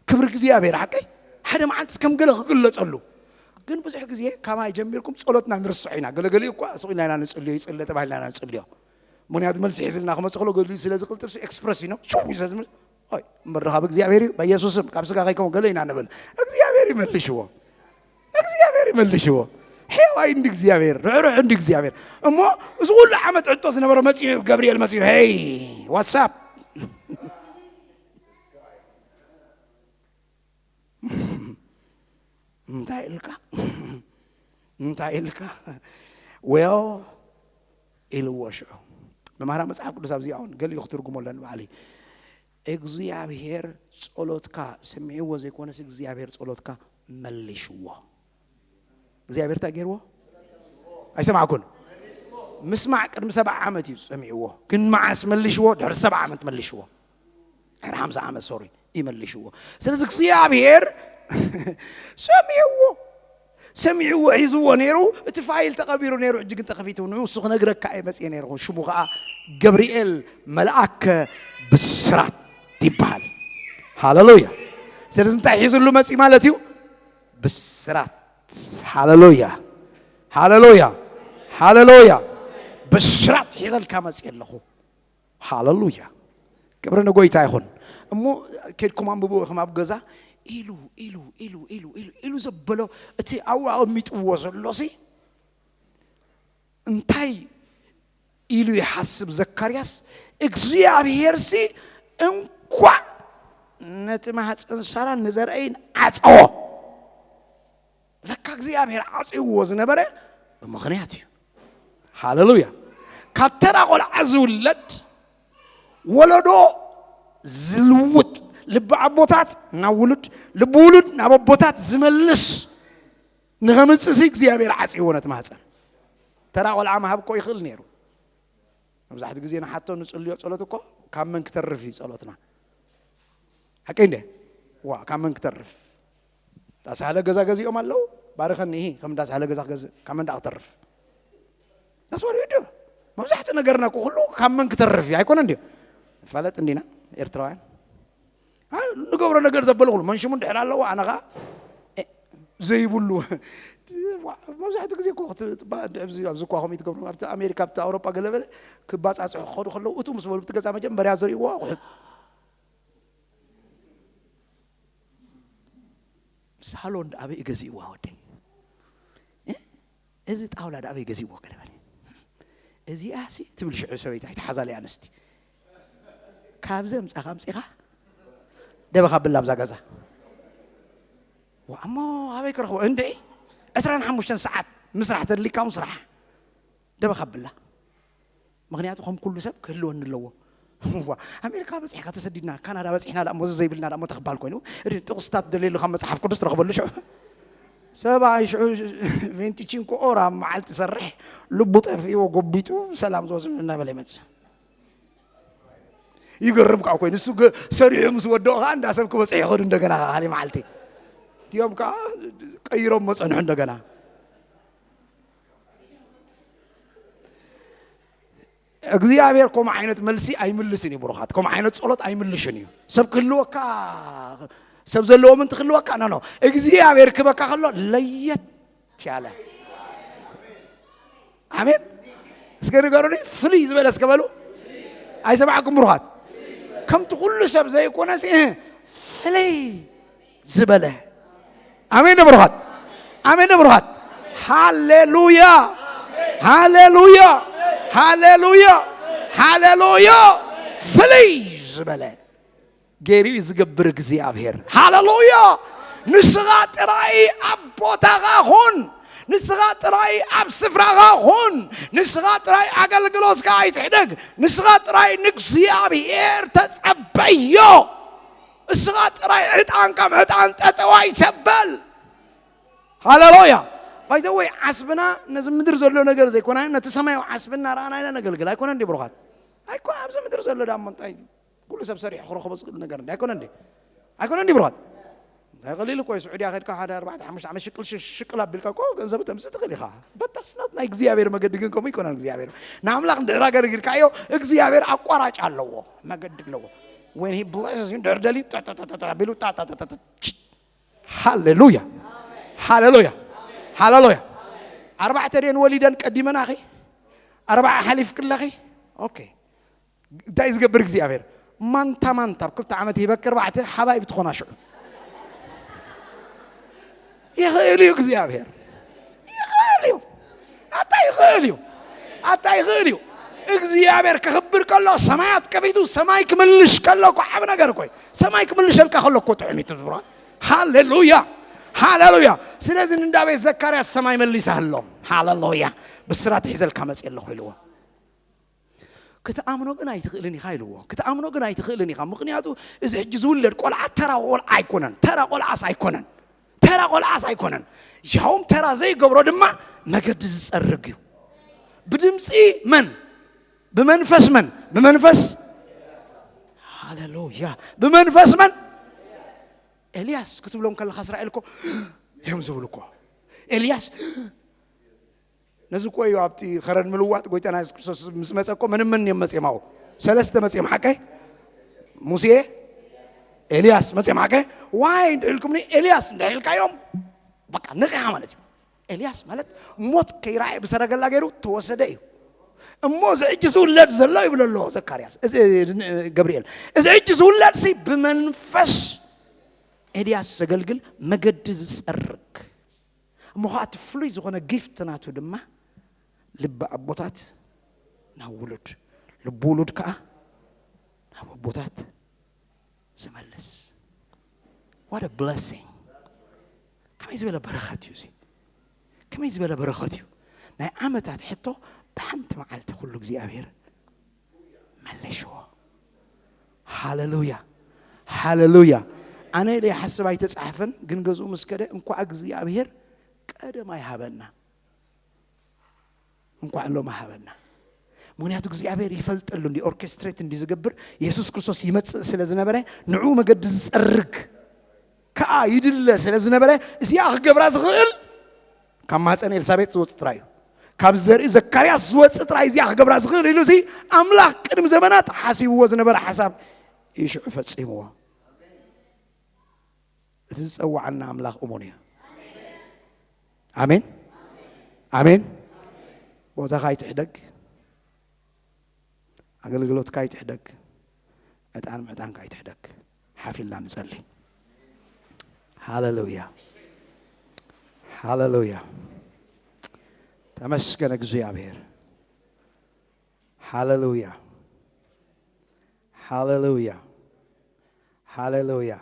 ክብሪ እግዚኣብሔር ሓቀይ ሓደ መዓልቲ ከም ገለ ክግለጸሉ። ግን ብዙሕ ግዜ ካማይ ጀሚርኩም ጸሎትና ንርስዖ ኢና። ገለገሊኡ እኳ ስቕ ኢልና ኢና ንጽልዮ፣ ይጽለ ተባሂልና ኢና ንጽልዮ። ምክንያቱ መልሲ ሒዝልና ክመጽእ ከሎ ገሊኡ ስለ ዝቕልጥፍ ኤክስፕረስ ኢኖ ሽው እዩ ዝብል። ኦይ እምበር ካብ እግዚኣብሔር እዩ በኢየሱስም ካብ ስጋ ከይከውን ገለ ኢና ንብል። እግዚኣብሔር ይመልሽዎ። እግዚኣብሔር ይመልሽዎ። ሕያዋይ እንዲ እግዚኣብሔር ርሕሩሕ እንዲ እግዚኣብሔር። እሞ እዚ ኩሉ ዓመት ዕጦ ዝነበረ መፅኡ ገብርኤል መፅኡ ሄይ ዋትሳፕ እንታይ ኢልካ እንታይ ኢልካ ዌል ኢልዎ ሽዑ መምሃራ መፅሓፍ ቅዱስ ኣብዚኣ እውን ገሊኡ ክትርጉሞ ኣለኒ ባዕሊ እግዚኣብሔር ጸሎትካ ሰሚዕዎ ዘይኮነስ እግዚኣብሔር ጸሎትካ መልሽዎ እግዚኣብሔር እንታይ ገይርዎ ኣይሰማዕኩን ምስማዕ ቅድሚ ሰብዓ ዓመት እዩ ሰሚዕዎ ግን መዓስ መልሽዎ ድሕሪ ሰብዓ ዓመት መልሽዎ ድሕሪ ሓምሳ ዓመት ሶሪ ይመልሽዎ ስለዚ እግዚኣብሔር ሰሚዕዎ ሰሚዕዎ ሒዝዎ ነይሩ እቲ ፋይል ተቐቢሩ ነይሩ ሕጂ ግን ተኸፊቱ ንሱ ክነግረካ እየ መፅየ ነይርኹ ሽሙ ከዓ ገብርኤል መልኣከ ብስራት ይበሃል ሃሌሉያ ስለዚ እንታይ ሒዝሉ መፂ ማለት እዩ ብስራት ሃሌሉያ ሃሌሉያ ሃሌሉያ ብስራት ሒዘልካ መፅየ ኣለኹ ሃሌሉያ ክብሪ ንጎይታ ይኹን እሞ ከድኩም ኣንብቡ ኢኹም ኣብ ገዛ ኢሉ ኢሉ ኢሉ ኢሉ ኢሉ ኢሉ ዘበሎ እቲ ኣብኡ ኣቐሚጥዎ ዘሎ ሲ እንታይ ኢሉ ይሓስብ ዘካርያስ እግዚኣብሔር ሲ እንኳዕ ነቲ ማህፀን ሳራ ንዘርአይን ዓፀዎ ለካ እግዚኣብሔር ዓፅዎ ዝነበረ ብምኽንያት እዩ ሃሌሉያ ካብ ተራ ቆልዓ ዝውለድ ወለዶ ዝልውጥ ልቢ ኣቦታት ናብ ውሉድ ልቢ ውሉድ ናብ ኣቦታት ዝመልስ ንኸምፅእሲ እግዚኣብሔር ዓፅዎ ነቲ ማህፀን ተራ ቆልዓ ምሃብ እኮ ይኽእል ነይሩ መብዛሕትኡ ግዜ ንሓቶ ንፅልዮ ፀሎት እኮ ካብ መን ክተርፍ እዩ ፀሎትና ሓቀይ እንደ ዋ ካብ መን ክተርፍ ዳሳህለ ገዛ ገዚኦም ኣለዉ ባርኸኒ ይሂ ከም ዳሳህለ ገዛ ገዝእ ካብ መን ዳ ክተርፍ ዳስወሪዱ መብዛሕትኡ ነገርና እኮ ኩሉ ካብ መን ክተርፍ እዩ ኣይኮነ እንድዮ ንፋለጥ እንዲና ኤርትራውያን ንገብሮ ነገር ዘበለ ኩሉ መንሽሙ እንድሕር ኣለዎ ኣነ ኸዓ ዘይብሉ መብዛሕትኡ ግዜ እኮ ኣብዚ እኳ ከምኡ ትገብሩ ኣብቲ ኣሜሪካ ኣብቲ ኣውሮጳ ገለበለ ክባፃፅሑ ክኸዱ ከለዉ እቱ ምስ በሉ ብቲ ገዛ መጀመርያ ዝርእይዎ ኣቑሑት ሳሎን ዳኣበይ ገዚእዋ ወደይ እዚ ጣውላ ዳኣበይ ገዚእዎ ገለበለ እዚኣ ሲ ትብል ሽዑ ሰበይቲ ኣይትሓዛለይ ኣንስቲ ካብዚ ኣምፃኻ ኣምፂኻ ደበኻ ብላ ኣብዛ ገዛ እሞ ኣበይ ክረኽቦ እንድዒ ዕስራን ሓሙሽተን ሰዓት ምስራሕ ተድሊካ እውን ስራሕ ደበኻ ብላ ምኽንያቱ ከም ኩሉ ሰብ ክህልወኒ ኣለዎ ኣሜሪካ በፂሕካ ተሰዲድና ካናዳ በፂሕና ዳ ሞዚ ዘይብልና ዳ ሞተ ክባል ኮይኑ ጥቕስታት ደልየሉ ካብ መፅሓፍ ቅዱስ ትረኽበሉ ሽዑ ሰብኣይ ሽዑ ቬንቲቺንኮ ኦራ መዓልቲ ሰርሕ ልቡ ጠፊእዎ ጎቢጡ ሰላም ዝወስድ እናበለ ይመፅእ ይገርም ከዓ ኮይኑ እሱ ሰሪሑ ምስ ወደኦ ከዓ እንዳ ሰብ ክበፅሑ ይኸዱ እንደገና ከዓ ካሊእ መዓልቲ እቲኦም ከዓ ቀይሮም መፀንሑ እንደገና እግዚኣብሔር ከምኡ ዓይነት መልሲ ኣይምልስን እዩ ብሩኻት። ከምኡ ዓይነት ጸሎት ኣይምልሽን እዩ። ሰብ ክህልወካ፣ ሰብ ዘለዎ ምንቲ ክህልወካ፣ ኖ፣ ኖ። እግዚኣብሔር ክበካ ከሎ ለየት ያለ። ኣሜን። እስከ ንገሩኒ፣ ፍልይ ዝበለ እስከ በሉ። ኣይሰማዕኩም ብሩኻት። ከምቲ ኩሉ ሰብ ዘይኮነሲ፣ እ፣ ፍልይ ዝበለ። ኣሜን ዶ ብሩኻት? ኣሜን ዶ ብሩኻት? ሃሌሉያ፣ ሃሌሉያ፣ ሃሌሉያ፣ ሃሌሉያ። ፍልይ ዝበለ ገይሩ እዩ ዝገብር እግዚኣብሔር። ሃሌሉያ። ንስኻ ጥራይ ኣብ ቦታኻ ኹን። ንስኻ ጥራይ ኣብ ስፍራኻ ኹን። ንስኻ ጥራይ ኣገልግሎትካ ኣይትሕደግ። ንስኻ ጥራይ ንእግዚኣብሔር ተጸበዮ። እስኻ ጥራይ ዕጣን ከም ዕጣን ጠጠው ኣይተበል። ሃሌሉያ። ባይዘወይ ዓስብና ነዚ ምድር ዘሎ ነገር ዘይኮና፣ ነቲ ሰማያዊ ዓስብና ረኣና ኢና ነገልግል። ኣይኮነ እንዲ ብሩኻት? ኣይኮነ። ኣብዚ ምድር ዘሎ ዳሞ እንታይ ኩሉ ሰብ ሰሪሑ ክረኽቦ ዝኽእል ነገር እንዲ ኣይኮነ እንዲ? ኣይኮነ እንዲ ብሩኻት? እንታይ ቀሊል እኮ እዩ። ስዑድያ ከድካ ሓደ ኣርባዕተ ሓሙሽተ ዓመት ሽቅል ሽሽ ሽቅል ኣቢልካ እኮ ገንዘብ ተምጽእ ትኽእል ኢኻ። በታስናት ናይ እግዚኣብሔር መገዲ ግን ከምኡ ይኮነን። እግዚኣብሔር ንኣምላኽ እንድሕር ኣገልግልካዮ እግዚኣብሔር ኣቋራጭ ኣለዎ፣ መገዲ ኣለዎ። When he blesses you፣ ድሕር ደልዩ ጠጠጠጠጠ ኣቢሉ ጣጣጣጣጣ። ሃሌሉያ፣ ሃሌሉያ፣ ሃሌሉያ። ኣርባዕተ ደን ወሊደን ቀዲመናኺ፣ ኣርባዓ ሓሊፍ ክለኺ። ኦኬ። እንታይ ዝገብር እግዚኣብሔር? ማንታ ማንታ ኣብ ክልተ ዓመት ይበክ ኣርባዕተ ሓባይ ብትኾና ሽዑ። ይኽእል እዩ እግዚኣብሔር። ይኽእል እዩ። ኣታ ይኽእል እዩ። ኣታ ይኽእል እዩ። እግዚኣብሔር ክኽብር ከሎ ሰማያት ከፊቱ ሰማይ ክምልሽ ከሎ እኮ ዓብ ነገር እኮ እዩ። ሰማይ ክምልሸልካ ከሎ እኮ ጥዑም እዩ ትብሎ። ሃሌሉያ፣ ሃሌሉያ። ስለዚ ንእንዳ ቤት ዘካርያስ ሰማይ መሊሳሎም። ሃሌሉያ። ብስራት ሒዘልካ መጽእ ኣለኹ ኢልዎ። ክትኣምኖ ግን ኣይትኽእልን ኢኻ ኢልዎ። ክትኣምኖ ግን ኣይትኽእልን ኢኻ። ምኽንያቱ እዚ ሕጂ ዝውለድ ቆልዓ ተራ ቆልዓ ኣይኮነን። ተራ ቆልዓስ ኣይኮነን። ተራ ቆልዓስ ኣይኮነን። ያውም ተራ ዘይገብሮ ድማ መገዲ ዝጸርግ እዩ። ብድምፂ መን? ብመንፈስ መን? ብመንፈስ፣ ሃሌሉያ። ብመንፈስ መን? ኤልያስ ክትብሎም ከለኻ እስራኤል እኮ እዮም ዝብሉ እኮ። ኤልያስ ነዚ እኮ እዩ ኣብቲ ኸረን ምልዋጥ ጎይታና የሱስ ክርስቶስ ምስ መጸ እኮ ምንም ምን እዮም መጺኦም ኣብኡ? ሰለስተ መጺኦም ሓቀይ? ሙሴ፣ ኤልያስ መጺኦም ሓቀይ? ዋይ እንድሕልኩምኒ ኤልያስ እንድሕልካዮም በቃ ነቒሓ ማለት እዩ። ኤልያስ ማለት ሞት ከይረኣየ ብሰረገላ ገይሩ ተወሰደ እዩ። እሞ እዚ ሕጂ ዝውለድ ዘሎ ይብሎ ኣሎ ዘካርያስ፣ እዚ ገብርኤል፣ እዚ ሕጂ ዝውለድ ሲ ብመንፈስ ኤልያስ ዘገልግል መገዲ ዝጸርግ እሞ ኸዓ እቲ ፍሉይ ዝኾነ ጊፍት ናቱ ድማ ልቢ ኣቦታት ናብ ውሉድ፣ ልቢ ውሉድ ከዓ ናብ ኣቦታት ዝመልስ። What a blessing! ከመይ ዝበለ በረኸት እዩ እዚ! ከመይ ዝበለ በረኸት እዩ! ናይ ዓመታት ሕቶ ብሓንቲ መዓልቲ ኩሉ እግዚኣብሔር መለሽዎ። ሃሌሉያ፣ ሃሌሉያ። ኣነ ኢለ ይሓስብ ኣይተጻሕፈን፣ ግን ገዝኡ ምስ ከደ እንኳዕ እግዚኣብሔር ቀደም ኣይሃበና፣ እንኳዕ ሎም ሃበና። ምክንያቱ እግዚኣብሔር ይፈልጠሉ እንዲ ኦርኬስትሬት እንዲ ዝገብር የሱስ ክርስቶስ ይመጽእ ስለ ዝነበረ ንዑ መገዲ ዝጸርግ ከኣ ይድለ ስለ ዝነበረ እዚኣ ክገብራ ዝኽእል ካብ ማፀን ኤልሳቤጥ ዝወፅ ጥራይ እዩ። ካብ ዘርኢ ዘካርያስ ዝወፅ ጥራይ እዚኣ ክገብራ ዝኽእል ኢሉ እዚ ኣምላኽ ቅድሚ ዘመናት ሓሲብዎ ዝነበረ ሓሳብ እዩ ሽዑ ፈጺምዎ። እቲ ዝጸዋዓና ኣምላኽ እሙን እዩ። ኣሜን፣ ኣሜን። ቦታኻ ኣይትሕደግ፣ ኣገልግሎትካ ኣይትሕደግ፣ ዕጣን ምዕጣንካ ኣይትሕደግ። ሓፊልና ንጸሊ። ሃሌሉያ፣ ሃሌሉያ። ተመስገን እግዚኣብሔር። ሃሌሉያ፣ ሃሌሉያ፣ ሃሌሉያ፣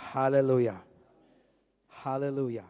ሃሌሉያ፣ ሃሌሉያ።